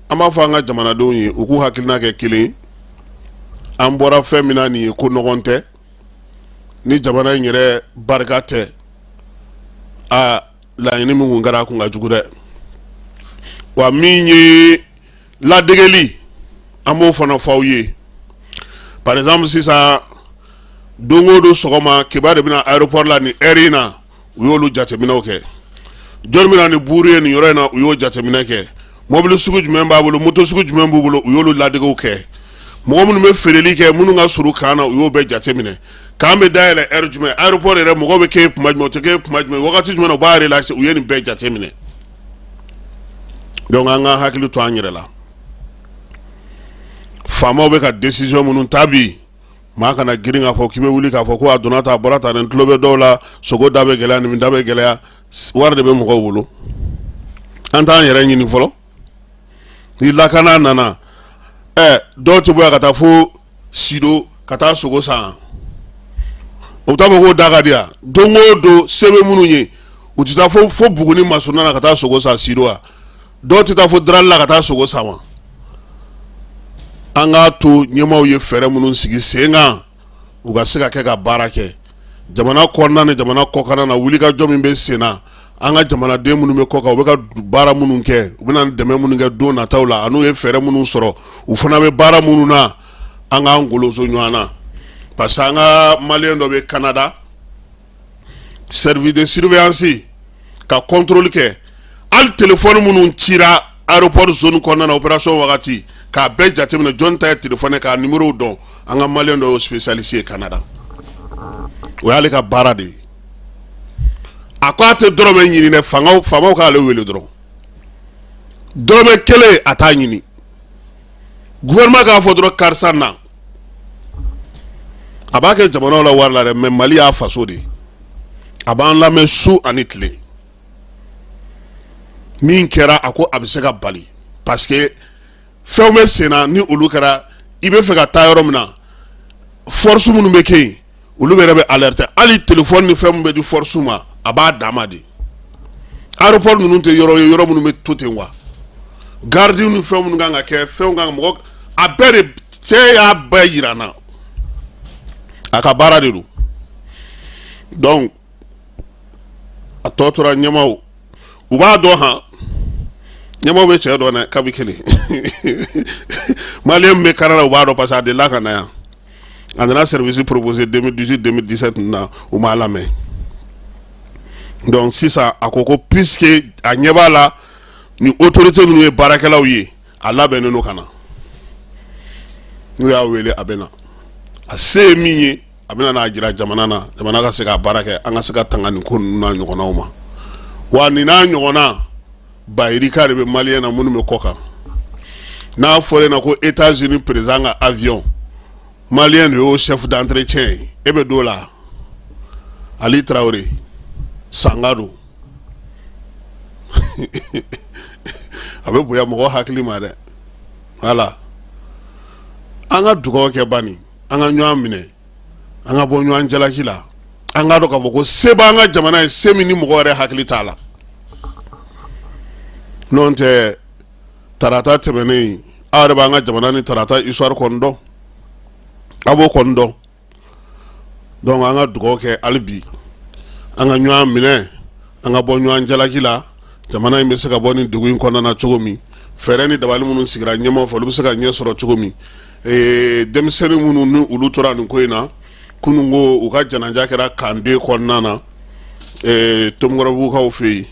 an b'a fɔ an ka jamanadenw ye, u k'u hakilina kɛ kelen. An bɔra fɛn min na nin ye, ko nɔgɔn tɛ. Ni jamana in yɛrɛ barika tɛ, a laɲini min kun kɛra, a kun ka jugu dɛ. Wa min ye ladegeli, an b'o fana fɔ aw ye. Par exemple sisan, don o don sɔgɔma, Keba de bɛna aéroport la nin heure in na, u y'olu jateminɛw kɛ. Jɔnni bɛna ni buuru ye nin yɔrɔ in na, u y'o jateminɛ kɛ. Mobili sugu jumɛn b'a bolo, moto sugu jumɛn b'u bolo, u y'olu ladegew kɛ. Mɔgɔ minnu bɛ feereli kɛ, minnu ka surun camp na, u y'o bɛɛ jateminɛ. Camp bɛ dayɛlɛ heure jumɛn, aéroport yɛrɛ mɔgɔw bɛ kɛ kuma jumɛn, o tɛ kɛ kuma jumɛn, wagati jumɛn na u b'a relâcher, u ye nin bɛɛ jateminɛ. Donc an ka hakili to an yɛrɛ la. Faamaw bɛ ka décision minnu ta bi, maa kana girin k'a fɔ k'i bɛ wuli k'a fɔ ko a donna tan, a bɔra tan. Nin tulo bɛ dɔw la, sogo da bɛ gɛlɛya, nin da bɛ gɛlɛya, wari de bɛ mɔgɔw bolo. An t'an yɛrɛ ɲini fɔlɔ. Ni lakana nana, ɛ, dɔw tɛ bɔ yan ka taa fo Sido ka taa sogo san, o bɛ taa fɔ k'o da ka di yan. Don o don, se bɛ minnu ye, u tɛ taa fo Buguni masurunna na ka taa sogo san Sido wa? Dɔw tɛ taa fo Darali la ka taa sogo san wa? An k'a to ɲɛmaaw ye fɛɛrɛ minnu sigi sen kan, u ka se ka kɛ ka baara kɛ jamana kɔnɔna ni jamana kɔkan na. Wulikajɔ min bɛ sen na, an ka jamanaden minnu bɛ kɔkan, u bɛ ka baara minnu kɛ, u bɛna dɛmɛ minnu kɛ don nataw la, an'u ye fɛɛrɛ minnu sɔrɔ, u fana bɛ baara minnu na, an k'an golonso ɲɔgɔn na. Parce que an ka malien dɔ bɛ Canada, service de surveillance ka contrôle kɛ, hali téléphone minnu cira aéroport zone kɔnɔna na opération wagati, k'a bɛɛ jateminɛ, jɔn ta ye téléphone, k'a numéro dɔn. An ka malien dɔ y'o spécialiste ye Canada, o y'ale ka baara de ye. A ko a tɛ dɔrɔmɛ ɲini dɛ, fangaw faamaw k'ale wele dɔrɔn, dɔrɔmɛ kelen a t'a ɲini. Gouvernement k'a fɔ dɔrɔn karisa na, a b'a kɛ jamanaw la wari la dɛ, mais Mali y'a faso de ye. A b'an lamɛn su ani tile. Min kɛra, a ko a bɛ se ka bali, parce que fɛnw bɛ sen na, ni olu kɛra, i bɛ fɛ ka taa yɔrɔ min na, force minnu bɛ kɛ yen, olu yɛrɛ bɛ alerte. Hali téléphone ni fɛn min bɛ di force ma, a b'a dan ma de. Aéroport ninnu tɛ yɔrɔ ye yɔrɔ minnu bɛ to ten quoi. Garde ni fɛn minnu kan ka kɛ, fɛnw kan ka mɔgɔ, a bɛɛ de cɛ y'a bɛɛ yira n na, a ka baara de don. Donc a tɔ tora ɲɛmaaw, u b'a dɔn han, ɲɛmaaw bɛ cɛ dɔn dɛ. Kabi kelen maliyɛn bɛ Canada, u b'a dɔn parce que a delila ka na yan, a nana service proposé 2018, 2017 na, u m'a lamɛn. Donc sisan a ko ko puisque a ɲɛ b'a la ni autorité ninnu ye baarakɛlaw ye, a labɛnnen don ka na. N'u y'a wele, a bɛ na. A se ye min ye, a bɛna n'a jira jamana na, jamana ka se ka baara kɛ, an ka se ka tanga nin ko ninnu n'a ɲɔgɔnnaw ma. Wa nin n'a ɲɔgɔnna bayirika de bɛ maliyɛn na minnu bɛ kɔ kan. N'a fɔra e na ko États-Unis président ka avion, maliyɛn de y'o chef d'entretien ye, e bɛ d'o la. Ali Traoré sanga don, a bɛ bonya mɔgɔ hakili ma dɛ. Voilà, an ka dugawu kɛ bani, an ka ɲɔgɔn minɛ, an ka bɔ ɲɔgɔn jalaki la, an k'a dɔn k'a fɔ ko se b'an ka jamana ye, se min ni mɔgɔ yɛrɛ hakili t'a la. N'o tɛ, tarata tɛmɛnen, aw yɛrɛ b'an ka jamana ni tarata histoire kɔni dɔn, a b'o kɔni dɔn. Donc an ka dugawu kɛ hali bi, an ka ɲɔgɔn minɛ, an ka bɔ ɲɔgɔn jalaki la. Jamana in bɛ se ka bɔ nin degun in kɔnɔna na cogo min, fɛɛrɛ ni dabali minnu sigira ɲɛmaaw fɛ, olu bɛ se ka ɲɛ sɔrɔ cogo min. Denmisɛnnin minnu ni olu tora nin ko in na kunun, ko u ka janaja kɛra camp 2 kɔnɔna na, Tomikɔrɔbugukaw fɛ yen.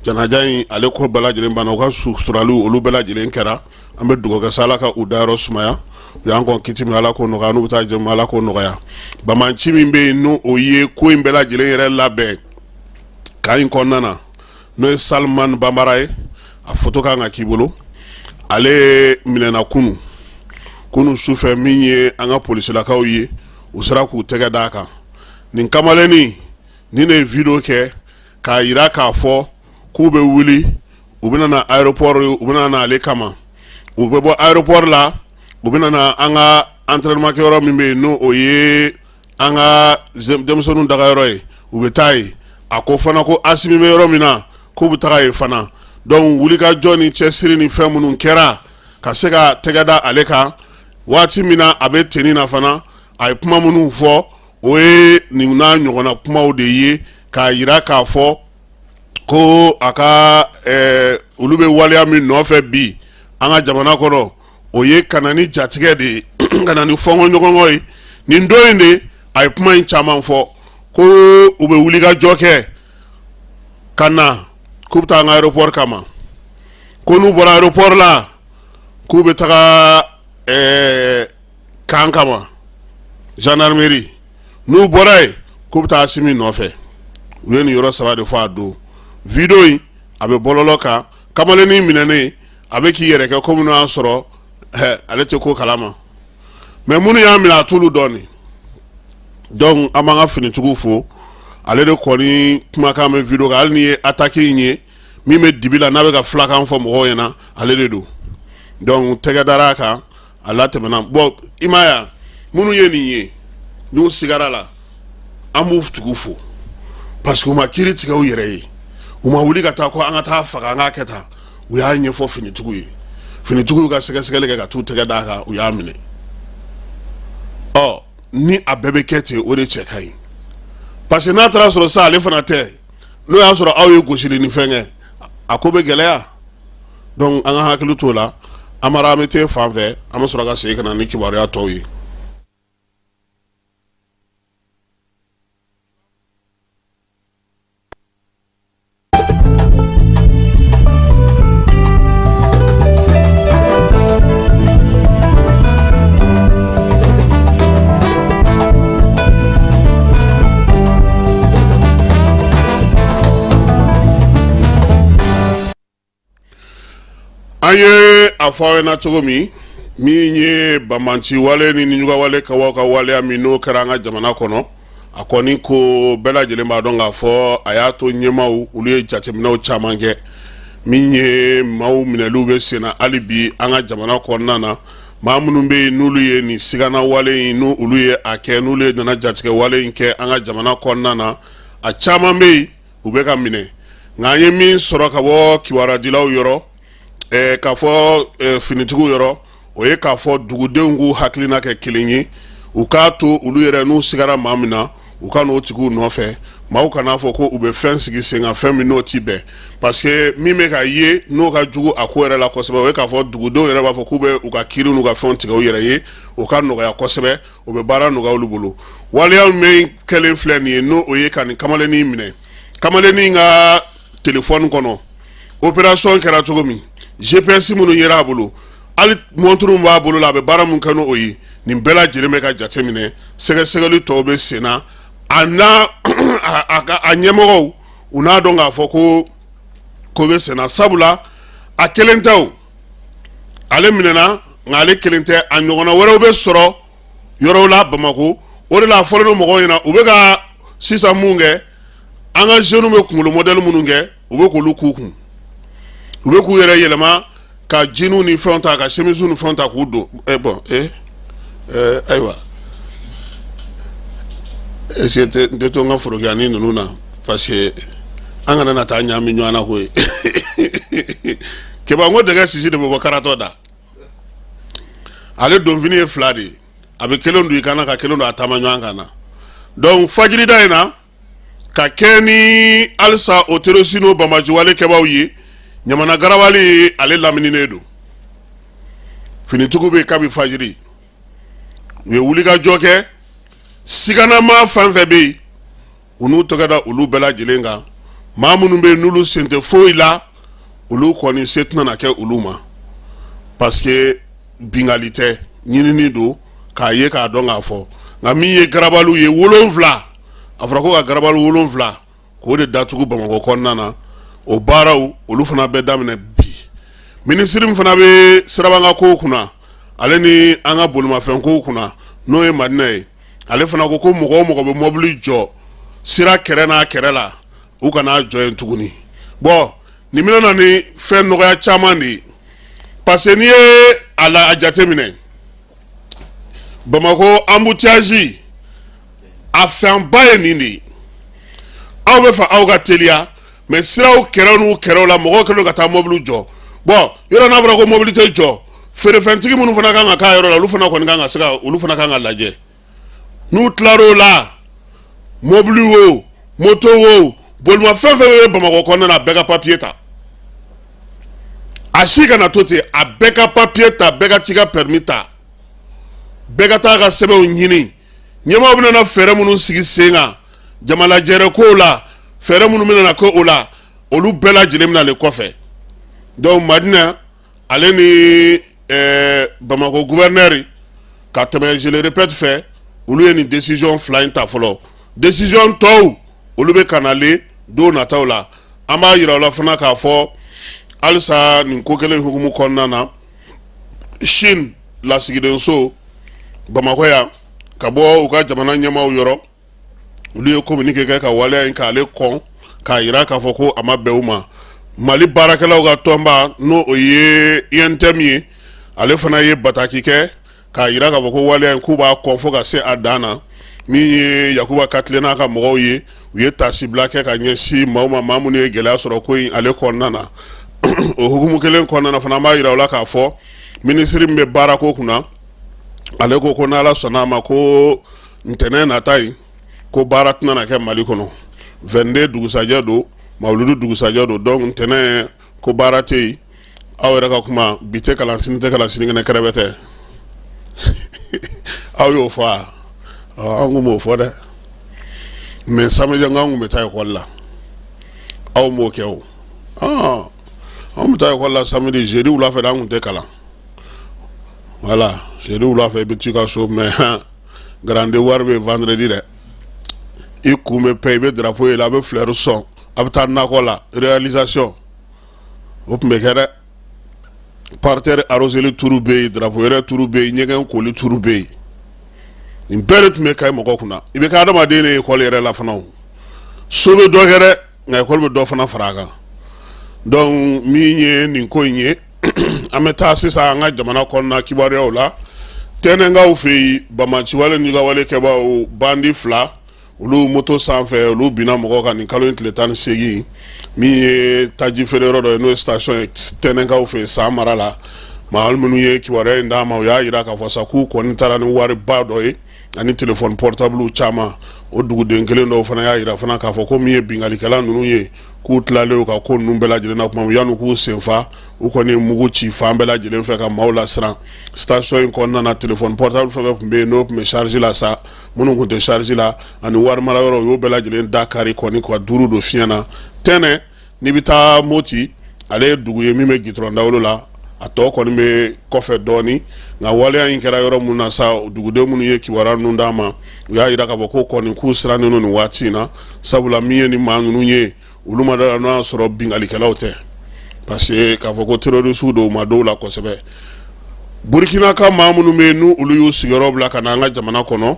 Janaja in, ale ko bɛɛ lajɛlen banna, u ka suturaliw olu bɛɛ lajɛlen kɛra. An bɛ dugawu kɛ sa, Ala ka u dayɔrɔ sumaya. U y'an kɔn kiti min, Ala k'o nɔgɔya. N'u bɛ taa jɛmu, Ala k'o nɔgɔya. Banbaanci min bɛ yen, n'o o ye ko in bɛɛ lajɛlen yɛrɛ labɛn camp in kɔnɔna na, n'o ye Salman Banbara ye, a foto kan ka k'i bolo. Ale minɛna kunun, kunun sufɛ. Min ye an ka polisilakaw ye, u sera k'u tɛgɛ d'a kan. Nin kamalennin nin de ye video kɛ k'a jira k'a fɔ k'u bɛ wuli, u bɛna na aéroport, u bɛna na ale kama. U bɛ bɔ aéroport la, u bɛna na an ka entraînement kɛyɔrɔ min bɛ yen, n'o o ye an ka denmisɛnninw dagayɔrɔ ye, u bɛ taa yen. A ko fana ko Asimi bɛ yɔrɔ min na, k'u bɛ taga yen fana. Donc wulikajɔ ni cɛsiri ni fɛn minnu kɛra ka se ka tɛgɛ da ale kan, waati min na a bɛ tenue na fana, a ye kuma minnu fɔ, o ye nin n'a ɲɔgɔnna kumaw de ye, k'a jira k'a fɔ ko a ka olu bɛ waleya min nɔfɛ bi an ka jamana kɔnɔ, o ye ka na ni jatigɛ de ye, ka na ni fɔnkɔɲɔgɔnkɔ ye. Nin don in de, a ye kuma in caman fɔ ko u bɛ wulikajɔ kɛ ka na, k'u bɛ taa an ka aéroport kama, ko n'u bɔra aéroport la, k'u bɛ taga camp kama, gendarmerie. N'u bɔra yen, k'u bɛ taa Asimi nɔfɛ. U ye nin yɔrɔ saba de fɔ a don. Video in, a bɛ bɔlɔlɔ kan. Kamalennin minɛnen, a bɛ k'i yɛrɛ kɛ komi n'o y'a sɔrɔ ale tɛ ko kalama, mais minnu y'a minɛ, a t'olu dɔn nin. Donc an b'an ka finitigiw fo. Ale de kɔni kumakan bɛ video kan. Hali n'i ye attaque in ye, min bɛ dibi la, n'a bɛ ka filakan fɔ mɔgɔw ɲɛna, ale de don. Donc tɛgɛ dara a kan, a latɛmɛna. Bon, i m'a ye, minnu ye nin ye, n'u sigara la, an b'u tigiw fo parce que u ma kiiri tigɛ u yɛrɛ ye, u ma wuli ka taa ko an ka taa faga, an k'a kɛ tan. U y'a ɲɛfɔ finitigiw ye, finitigiw ka sɛgɛsɛgɛli kɛ ka t'u tɛgɛ d'a kan, u y'a minɛ. Ɔ, ni a bɛɛ bɛ kɛ ten, o de cɛ ka ɲi, parce que n'a taara sɔrɔ sisan ale fana tɛ, n'o y'a sɔrɔ aw ye gosili ni fɛn kɛ, a ko bɛ gɛlɛya. Donc an ka hakili t'o la. Amara, an bɛ t'e fan fɛ, an bɛ sɔrɔ ka segin ka na ni kibaruya tɔw ye. An ye a fɔ aw ɲɛna cogo min, min ye banbaanci wale ni nijuguwale ka ka waleya min n'o kɛra an ka jamana kɔnɔ, a kɔni ko bɛɛ lajɛlen b'a dɔn k'a fɔ a y'a to ɲɛmaaw olu ye jateminɛw caman kɛ. Min ye maaw minɛliw bɛ senna hali bi an ka jamana kɔnɔna na, maa minnu bɛ yen n'olu ye nin sigana wale in, n'olu olu ye a kɛ, n'olu ye nana jatigɛ wale in kɛ an ka jamana kɔnɔna na, a caman bɛ yen, u bɛ ka minɛ. Nka an ye min sɔrɔ ka bɔ kibaruyadilaw yɔrɔ, k'a fɔ finitigiw yɔrɔ, o ye k'a fɔ dugudenw k'u hakilina kɛ kelen ye, u k'a to olu yɛrɛ n'u sigara maa min na, U ka n'o tigiw nɔfɛ, maaw kan'a fɔ ko u bɛ fɛn sigi sen kan, fɛn min n'o ti bɛn, parce que min bɛ ka ye n'o ka jugu a ko yɛrɛ la kosɛbɛ, o ye k'a fɔ dugudenw yɛrɛ b'a fɔ k'u bɛ u ka kiiri n'u ka fɛnw tigɛ u yɛrɛ ye. O ka nɔgɔya kosɛbɛ, o bɛ baara nɔgɔya olu bolo. Waleya min kɛlen filɛ nin ye, n'o o ye ka nin kamalennin minɛ, kamalennin ka telefɔni kɔnɔ opération kɛra cogo min, GPS minnu yera a bolo, hali montre min b'a bolo la, a bɛ baara min kɛ n'o ye, nin bɛɛ lajɛlen bɛ ka jateminɛ. Sɛgɛsɛgɛli tɔw bɛ sen na. A n'a a ɲɛmɔgɔw, u n'a dɔn k'a fɔ ko ko bɛ sen na, sabula a kelen tɛ. O ale minɛna, nka ale kelen tɛ, a ɲɔgɔnna wɛrɛw bɛ sɔrɔ yɔrɔw la Bamakɔ. O de la a fɔlen don mɔgɔw ɲɛna, u bɛ ka sisan mun kɛ, an ka jeunes bɛ kunkolo modèle minnu kɛ, u bɛ k'olu k'u kun, u bɛ k'u yɛrɛ yɛlɛma ka jeanw ni fɛnw ta, ka chemises ni fɛnw ta k'u don. Bon, ayiwa, est ce que n tɛ to n ka forokiyani ninnu na, parce que an kana na taa ɲaami ɲɔgɔn na koyi. Keba, n ko dɛgɛ sisi de bɛ bɔ karatɔ da. Ale donfini ye fila de ye, a bɛ kelen don i kan na, ka kelen don a taama ɲɔgɔn kan na. Donc fajirida in na, ka kɛ ni halisa o terroriste n'o banbaanciwale kɛbaaw ye, Ɲamana garabali ale lamininen don, finitigiw bɛ kabi fajiri, u ye wulikajɔ kɛ. Siganama fɛn fɛn bɛ yen, u n'u tɛgɛ da olu bɛɛ lajɛlen kan. Maa minnu bɛ yen n'olu sen tɛ foyi la, olu kɔni se tɛna na kɛ olu ma, parce que binkanni tɛ, ɲinini don k'a ye k'a dɔn k'a fɔ. Nka min ye garabaliw ye 7, a fɔra ko ka garabali 7 k'o de datugu Bamakɔ kɔnɔna na. O baaraw olu fana bɛ daminɛ bi. Minisiri min fana bɛ sirabakan kow kunna, ale ni an ka bolimafɛn kow kunna, n'o ye Madina ye, ale fana ko ko mɔgɔ o mɔgɔ bɛ mɔbili jɔ sira kɛrɛ n'a kɛrɛ la, u kana jɔ yen tuguni. Bon, nin bɛna na ni fɛn nɔgɔya caman de ye, parce que n'i ye a la a jateminɛ, Bamakɔ embouteillage a fanba ye nin de ye. Aw bɛ fɛ aw ka teliya, mais siraw kɛrɛw n'u kɛrɛw la, mɔgɔw kɛlen ka taa mɔbili jɔ. Bon, yɔrɔ n'a fɔra ko mɔbili tɛ jɔ, feerefɛntigi minnu fana kan ka k'a yɔrɔ la, olu fana kɔni kan ka se ka, olu fana kan ka lajɛ. N'u tilar'o la, mɔbili wo, moto wo, bolimafɛn fɛn bɛ Bamakɔ kɔnɔna na, a bɛɛ ka papiye ta. A si kana to ten, a bɛɛ ka papiye ta, bɛɛ ka t'i ka permis ta, bɛɛ ka taa ka sɛbɛnw ɲini. Ɲɛmaaw bɛna na fɛɛrɛ minnu sigi sen kan jamalajɛrɛ kow la, fɛɛrɛ minnu bɛna na kɛ o la, olu bɛɛ lajɛlen bɛna le kɔfɛ. Donc Madina ale ni Bamakɔ gouverneur, ka tɛmɛ, je le répète, fɛ, olu ye nin décision fila in ta fɔlɔ. Décision tɔw, olu bɛ ka nalen don nataw la. An b'a yira u la fana k'a fɔ halisa nin ko kelen hukumu kɔnɔna na, Chine lasigidenso Bamakɔ yan, ka bɔ u ka jamana ɲɛmaaw yɔrɔ, olu ye communiqué kɛ ka waleya in k'ale kɔn, k'a yira k'a fɔ ko a ma bɛn u ma. Mali baarakɛlaw ka tɔnba, n'o o ye UNTM ye, ale fana ye bataki kɛ k'a yira k'a fɔ ko waleya in, k'u b'a kɔn fo ka se a dan na. Min ye Yakuba Katile n'a ka mɔgɔw ye, u ye taasibila kɛ ka ɲɛsin maaw ma, maa minnu ye gɛlɛya sɔrɔ ko in ale kɔnɔna na. O hukumu kelen kɔnɔna na fana, an b'a yira u la k'a fɔ minisiri min bɛ baarako kunna, ale ko ko n'Ala sɔnna a ma, ko ntɛnɛn nata in, ko baara tɛna na kɛ Mali kɔnɔ. 22 dugusajɛ don, mawuludu dugusajɛ don, donc ntɛnɛn ko baara tɛ yen. Aw yɛrɛ ka kuma, bi tɛ kalan, sini tɛ kalan, sinikɛnɛ kɛrɛfɛ tɛ. Aw y'o fɔ wa? An kun m'o fɔ dɛ, mais samedi an kun bɛ taa ekɔli la. Aw m'o kɛ o. Anw bɛ taa ekɔli la samedi, jeudi wula fɛ an kun tɛ kalan. Voilà, jeudi wula fɛ i bɛ t'i ka so, mais grand devoir bɛ vendredi dɛ. I kun bɛ pɛn, i bɛ drapeau yɛlɛ, a bɛ fleur sɔn, a bɛ taa nakɔ la, réalisation o tun bɛ kɛ dɛ. Parterre arroseli tour bɛ yen, drapeau yɛrɛ tour bɛ yen, ɲɛgɛn koli tour bɛ yen. Nin bɛɛ de tun bɛ kɛ mɔgɔ kunna. I bɛ kɛ adamaden de ye ekɔli yɛrɛ la fana. O so bɛ dɔ kɛ dɛ, nka ekɔli bɛ dɔ fana fara a kan. Donc min ye nin ko in ye, an bɛ taa sisan an ka jamana kɔnɔna kibaruyaw la. Tɛnɛnkaw fɛ yen, banbaanciwale ni wale kɛbaaw bandi fila, olu moto sanfɛ, olu binna mɔgɔw kan nin kalo in tile 18, min ye taji feere yɔrɔ dɔ ye, n'o ye station ye Tɛnɛnkaw fɛ yen, San mara la. Maa minnu ye kibaruya in d'a ma, u y'a jira k'a fɔ sa k'u kɔni taara ni wariba dɔ ye ani téléphone portable caman. O duguden kelen dɔw fana y'a jira fana k'a fɔ ko min ye binkalikɛla ninnu ye, k'u tilalen u ka ko ninnu bɛɛ lajɛlen na tuma min, yanni k'u senfa, u kɔni ye mugu ci fan bɛɛ lajɛlen fɛ ka maaw lasiran. Station in kɔnɔna na, téléphone portable fɛn fɛn tun bɛ yen, n'o tun bɛ charge la sa, minnu tun tɛ charge la, ani wari mara yɔrɔ, u y'o bɛɛ lajɛlen da kari kɔni ka duuru don fiɲɛ na. Tɛnɛ n'i bɛ taa Moti, ale ye dugu ye min bɛ gitɔrɔn dawolo la, a tɔ kɔni bɛ kɔfɛ dɔɔnin. Nka waleya in kɛra yɔrɔ minnu na sa, duguden minnu ye kibaruya ninnu d'an ma, u y'a jira k'a fɔ ko kɔni k'u sirannen don nin waati in na, sabula min ye ni maa ninnu ye, olu ma da la n'o y'a sɔrɔ binkalikɛlaw tɛ, parce que k'a fɔ ko terroriste don, u ma dɔw la kosɛbɛ. Burukina ka maa minnu bɛ yen, n'u olu y'u sigiyɔrɔ bila ka na an ka jamana kɔnɔ,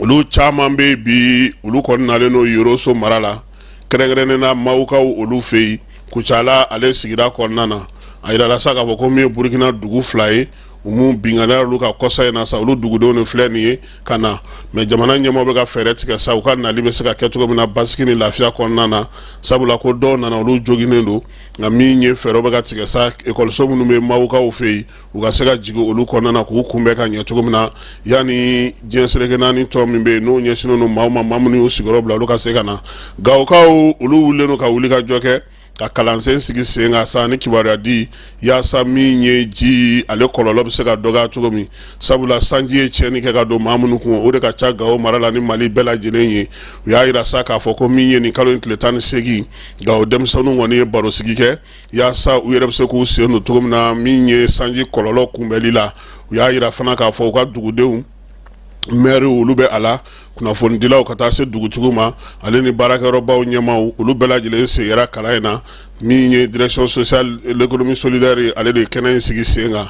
olu caman bɛ yen bi, olu kɔni nalen don Yoroso mara la, kɛrɛnkɛrɛnnen na Mawukaw olu fɛ yen, Kucala ale sigida kɔnɔna na. A yirala sa k'a fɔ ko min ye Burukina dugu fila ye, u mun binkanna olu kan kɔsa in na sa, olu dugudenw de filɛ nin ye ka na. Mais jamana ɲɛmaaw bɛ ka fɛɛrɛ tigɛ sa, u ka nali bɛ se ka kɛ cogo min na basigi ni lafiya kɔnɔna na, sabula ko dɔw nana, olu joginnen don. Nka min ye fɛɛrɛ bɛ ka tigɛ sa, ekɔliso minnu bɛ Mawukaw fɛ yen, u ka se ka jigin olu kɔnɔna na k'u kunbɛn ka ɲɛ cogo min na, yanni diɲɛ seleke naani tɔn min bɛ yen, n'o ɲɛsinnen don maaw ma, maa minnu y'u sigiyɔrɔ bila, olu ka se ka na. Gawokaw olu wulilen don ka wuli ka jɔ kɛ ka kalansen sigi sen kan sa ni kibaruya di, yaasa min ye ji ale kɔlɔlɔ bɛ se ka dɔgɔya cogo min, sabula sanji ye tiɲɛni kɛ ka don maa minnu kun, o de ka ca Gawo mara la ni Mali bɛɛ lajɛlen ye. U y'a jira sa k'a fɔ ko min ye nin kalo in tile 18, Gawo denmisɛnninw kɔni ye barosigi kɛ yaasa u yɛrɛ bɛ se k'u sen don cogo min na min ye sanji kɔlɔlɔ kunbɛli la. U y'a jira fana k'a fɔ u ka dugudenw, maire olu bɛ a la, kunnafonidilaw, ka taa se dugutigiw ma, ale ni baarakɛyɔrɔbaw ɲɛmaaw, olu bɛɛ lajɛlen sen yera kalan in na. Min ye direction sociale l'économie solidaire, ale de ye kɛnɛ in sigi sen kan.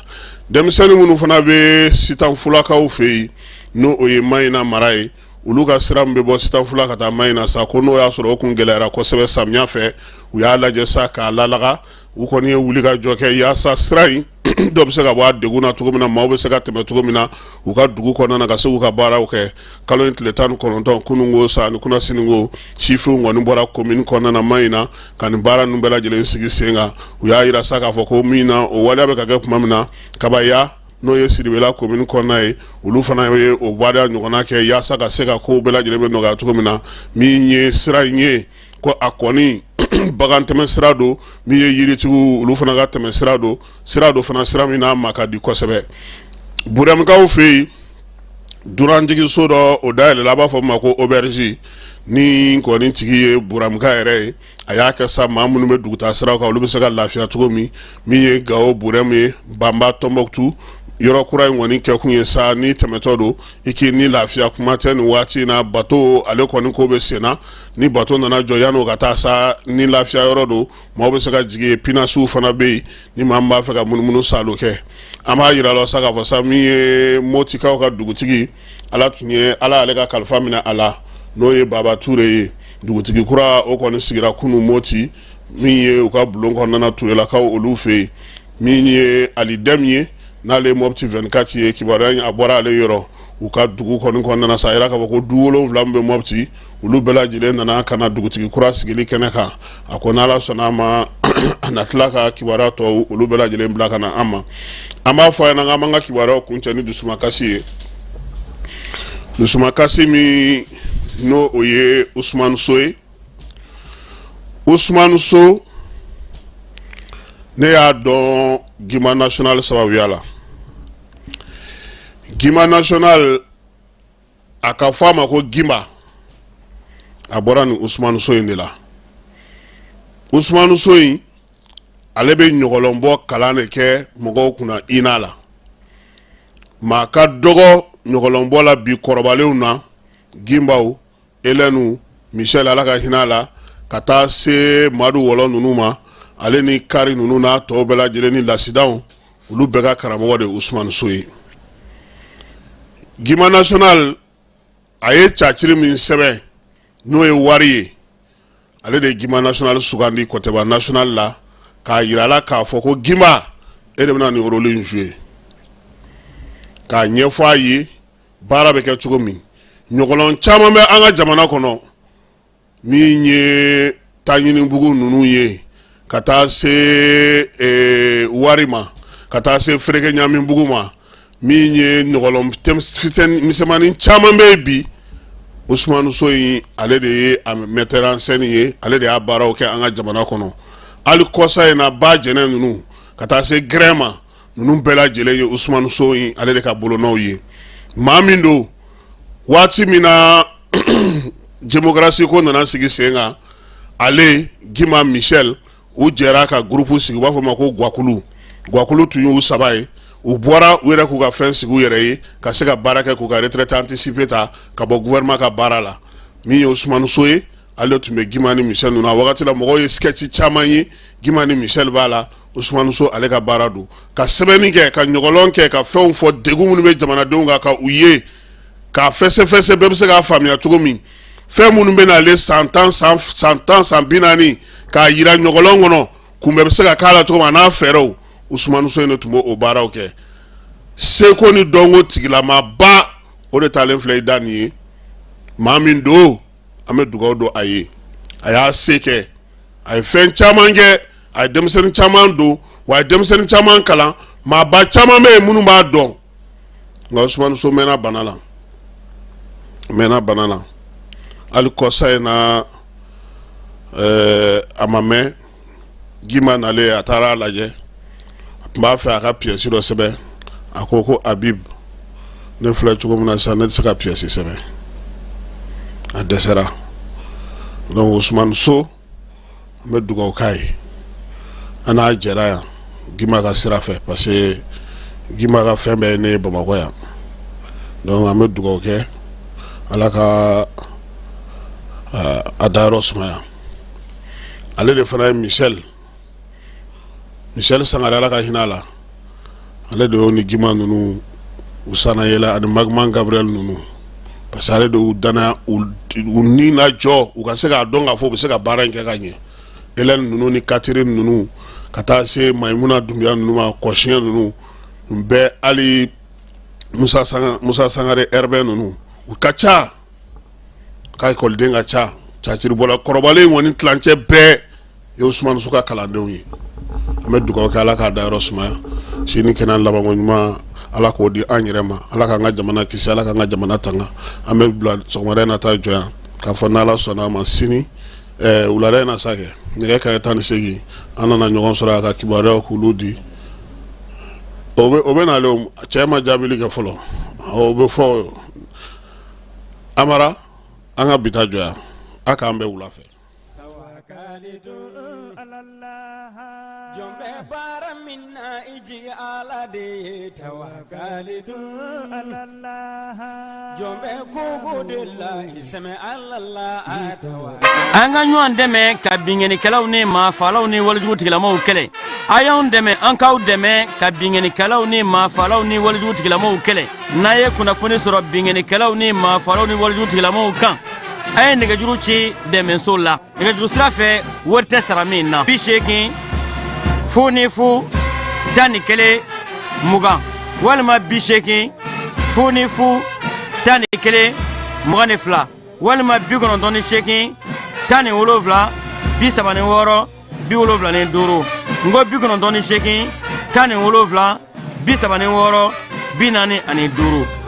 Denmisɛnnin minnu fana bɛ Sitanfulakaw fɛ yen, n'o o ye Mayina mara ye, olu ka sira min bɛ bɔ Sitanfula ka taa Mayina sa, ko n'o y'a sɔrɔ o kun gɛlɛyara kosɛbɛ samiya fɛ, u y'a lajɛ sa k'a lalaga. U kɔni ye wuli ka jɔ kɛ yaasa sira in dɔ bɛ se ka bɔ a degun na cogo min na, maaw bɛ se ka tɛmɛ cogo min na u ka dugu kɔnɔna na ka se k'u ka baaraw kɛ. Kalo in tile 19, kununko sa ni kunasinin ko, sifinw kɔni bɔra commune kɔnɔna na Mayina ka nin baara ninnu bɛɛ lajɛlen sigi sen kan. U y'a jira sa k'a fɔ ko min na o waleya bɛ ka kɛ tuma min na, Kabaya, n'o ye Siribela commune kɔnɔna ye, olu fana ye o baara ɲɔgɔnna kɛ yaasa ka se ka kow bɛɛ lajɛlen bɛ nɔgɔya cogo min na. Min ye sira in ye, ko a kɔni bagan tɛmɛ sira don, min ye yiritigiw olu fana ka tɛmɛ sira don, sira don fana, sira min n'a ma ka di kosɛbɛ. Burɛmukaw fɛ yen, dunanjiginso dɔ o dayɛlɛla, a b'a fɔ ma ko auberge, ni kɔni tigi ye Burɛmuka yɛrɛ ye. A y'a kɛ sa maa minnu bɛ dugutaa siraw kan, olu bɛ se ka lafiya cogo min. Min ye Gawo Burɛmu ye, Banba, Tɔnbɔkutu, yɔrɔ kura in kɔni kɛkun ye sa, ni tɛmɛtɔ don, i k'i ni lafiya. Kuma tɛ nin waati in na, bato ale kɔni ko bɛ sen na. Ni bato nana jɔ, yan'o ka taa sa, ni lafiya yɔrɔ don, maaw bɛ se ka jigin yen. Pinasiw fana bɛ yen ni maa min b'a fɛ ka munumunu saalo kɛ. An b'a jira la sa k'a fɔ sa, min ye Motikaw ka dugutigi, Ala tun ye Ala ale ka kalifa minɛ a la, n'o ye Baba Ture ye. Dugutigi kura o kɔni sigira kunun Moti, min ye u ka bulon kɔnɔna, Turelakaw olu fɛ yen. Min ye Ali Dɛm ye, n'ale ye Mɔpti 24 ye, kibaruya in a bɔra ale yɔrɔ. U ka dugu kɔni kɔnɔna sa, a yira k'a fɔ ko du 7 min bɛ Mɔpti, olu bɛɛ lajɛlen nana ka na dugutigi kura sigili kɛnɛ kan. A ko n'Ala sɔnna a ma, a na tila ka kibaruya tɔw olu bɛɛ lajɛlen bila ka na an ma. An b'a fɔ a ɲɛna k'an b'an ka kibaruyaw kuncɛ ni dusumakasi ye, dusumakasi min n'o o ye Usumani So ye. Usumani So, ne y'a dɔn Gimba National sababuya la. Gimba National, a ka fɔ a ma ko Gimba, a bɔra nin Usumani So in de la. Usumani So in, ale bɛ ɲɔgɔlɔnbɔ kalan de kɛ mɔgɔw kunna INA la. Maa ka dɔgɔ ɲɔgɔlɔnbɔ la bi kɔrɔbalenw na, Gimbaw, Elɛnu, Michel, Ala ka hinɛ a la, ka taa se Madu Wɔlɔ ninnu ma, ale ni Kari ninnu n'a tɔw bɛɛ lajɛlen ni Lasidanw, olu bɛɛ ka karamɔgɔ de ye Usumani So ye. Gimba National, a ye caciri min sɛbɛn, n'o ye wari ye, ale de ye Gimba National sugandi Kɔtɛba National la, k'a yira a la k'a fɔ ko Gimba, e de bɛna nin rôle in jouer, k'a ɲɛfɔ a ye baara bɛ kɛ cogo min. Ɲɔgɔlɔn caman bɛ an ka jamana kɔnɔ, min ye taɲinibugu ninnu ye, ka taa se wari ma, ka taa se fereke ɲamibugu ma, min ye ɲɔgɔlɔn misɛnmanin caman bɛ yen bi. Usumani So in, ale de ye a metteur en scène ye, ale de y'a baaraw kɛ an ka jamana kɔnɔ. Hali kɔsa in na, ba jɛnɛ ninnu ka taa se gɛrɛn ma, ninnu bɛɛ lajɛlen ye Usumani So in ale de ka bolonɔw ye. Maa min don, waati min na démocratie ko nana sigi sen kan, ale, Gima, Michel, u jɛra ka groupe sigi, u b'a fɔ ma ko Gwakulu. Gwakulu tun y'u saba ye. U bɔra u yɛrɛ k'u ka fɛn sigi u yɛrɛ ye ka se ka baara kɛ, k'u ka retraite anticipée ta ka bɔ gouvernement ka baara la. Min ye Usumani So ye, ale tun bɛ Gima ni Michel ninnu. A wagati la, mɔgɔw ye sketch caman ye, Gima ni Michel b'a la. Usumani So, ale ka baara don ka sɛbɛnni kɛ, ka ɲɔgɔlɔn kɛ, ka fɛnw fɔ, degun minnu bɛ jamanadenw kan, ka u ye k'a fɛsɛfɛsɛ, bɛɛ bɛ se k'a faamuya cogo min. Fɛn minnu bɛ n'ale san 10, san 10, san 40, k'a yira ɲɔgɔlɔn kɔnɔ, kunbɛ bɛ se ka k'a la cogo min, a n'a fɛɛrɛw, Usumani So in de tun b'o baaraw kɛ. Seko ni dɔnko tigilamaba, o de taalen filɛ i da nin ye. Maa min don, an bɛ dugawu don a ye. A y'a se kɛ, a ye fɛn caman kɛ, a ye denmisɛnnin caman don wa, a ye denmisɛnnin caman kalan. Maaba caman bɛ yen minnu b'a dɔn. Nka Usumani So mɛnna bana la, mɛnna bana la. Hali kɔsa in na, a ma mɛn, Gima nalen, a taara a lajɛ. A tun b'a fɛ a ka pièce dɔ sɛbɛn. A ko ko Habib, ne filɛ cogo min na sisan, ne tɛ se ka pièce sɛbɛn, a dɛsɛra. Donc Usumani So, an bɛ dugawu k'a ye. An n'a jɛra yan Gima ka sira fɛ, parce que Gima ka fɛn bɛɛ ye ne ye Bamakɔ yan. Donc an bɛ dugawu kɛ, Ala ka a dayɔrɔ sumaya. Ale de fana ye Michel, Michel Sangare, Ala ka hinɛ a la. Ale de y'o ni Gima ninnu u sanayɛlɛ, ani Magman Gabriel ninnu, parce que ale de y'u danaya, u ni lajɔ, u ka se k'a dɔn k'a fɔ u bɛ se ka baara in kɛ ka ɲɛ. Hélène ninnu ni Catherine ninnu, ka taa se Maimuna Dunbiya ninnu ma, Kɔsiɲɛ ninnu, nin bɛɛ, hali Musa Sanga, Musa Sangare Herbin ninnu, u ka ca, ka ekɔliden ka ca. Caciribɔla kɔrɔbalen kɔni tilancɛ bɛɛ ye Usumani So ka kalandenw ye. An bɛ dugawu kɛ, Ala k'a dayɔrɔ sumaya. Si ni kɛnɛya labanko ɲuman, Ala k'o di an yɛrɛ ma. Ala k'an ka jamana kisi, Ala k'an ka jamana tanga. An bɛ bila sɔgɔmada in na, taa jɔ yan k'a fɔ n'Ala sɔnna a ma, sini wulada in na sa kɛ nɛgɛ kanɲɛ 18, an nana ɲɔgɔn sɔrɔ a ka kibaruyaw k'olu di. O bɛ nalen, cɛ ma jaabili kɛ fɔlɔ, o bɛ fɔ. Amara, an ka bi ta jɔ yan. A k'an bɛn wula fɛ. Jɔn bɛ baara min na, i jigi Ala de ye. Tawakalitu jɔn bɛ koko de la, i sɛmɛ Ala la. An ka ɲɔgɔn dɛmɛ ka binkannikɛlaw ni maafaalaw ni walejugu tigilamɔgɔw kɛlɛ. A y'anw dɛmɛ, an k'aw dɛmɛ ka binkannikɛlaw ni maafaalaw ni walejugu tigilamɔgɔw kɛlɛ. N'a ye kunnafoni sɔrɔ binkannikɛlaw ni maafaalaw ni walejugu tigilamɔgɔw kan, a ye nɛgɛjuru ci dɛmɛso la nɛgɛjuru sira fɛ, wari tɛ sara min na: 80 00 11 20, walima 80 00 11 22, walima 98 17 36 75. N ko 98 17 36 45.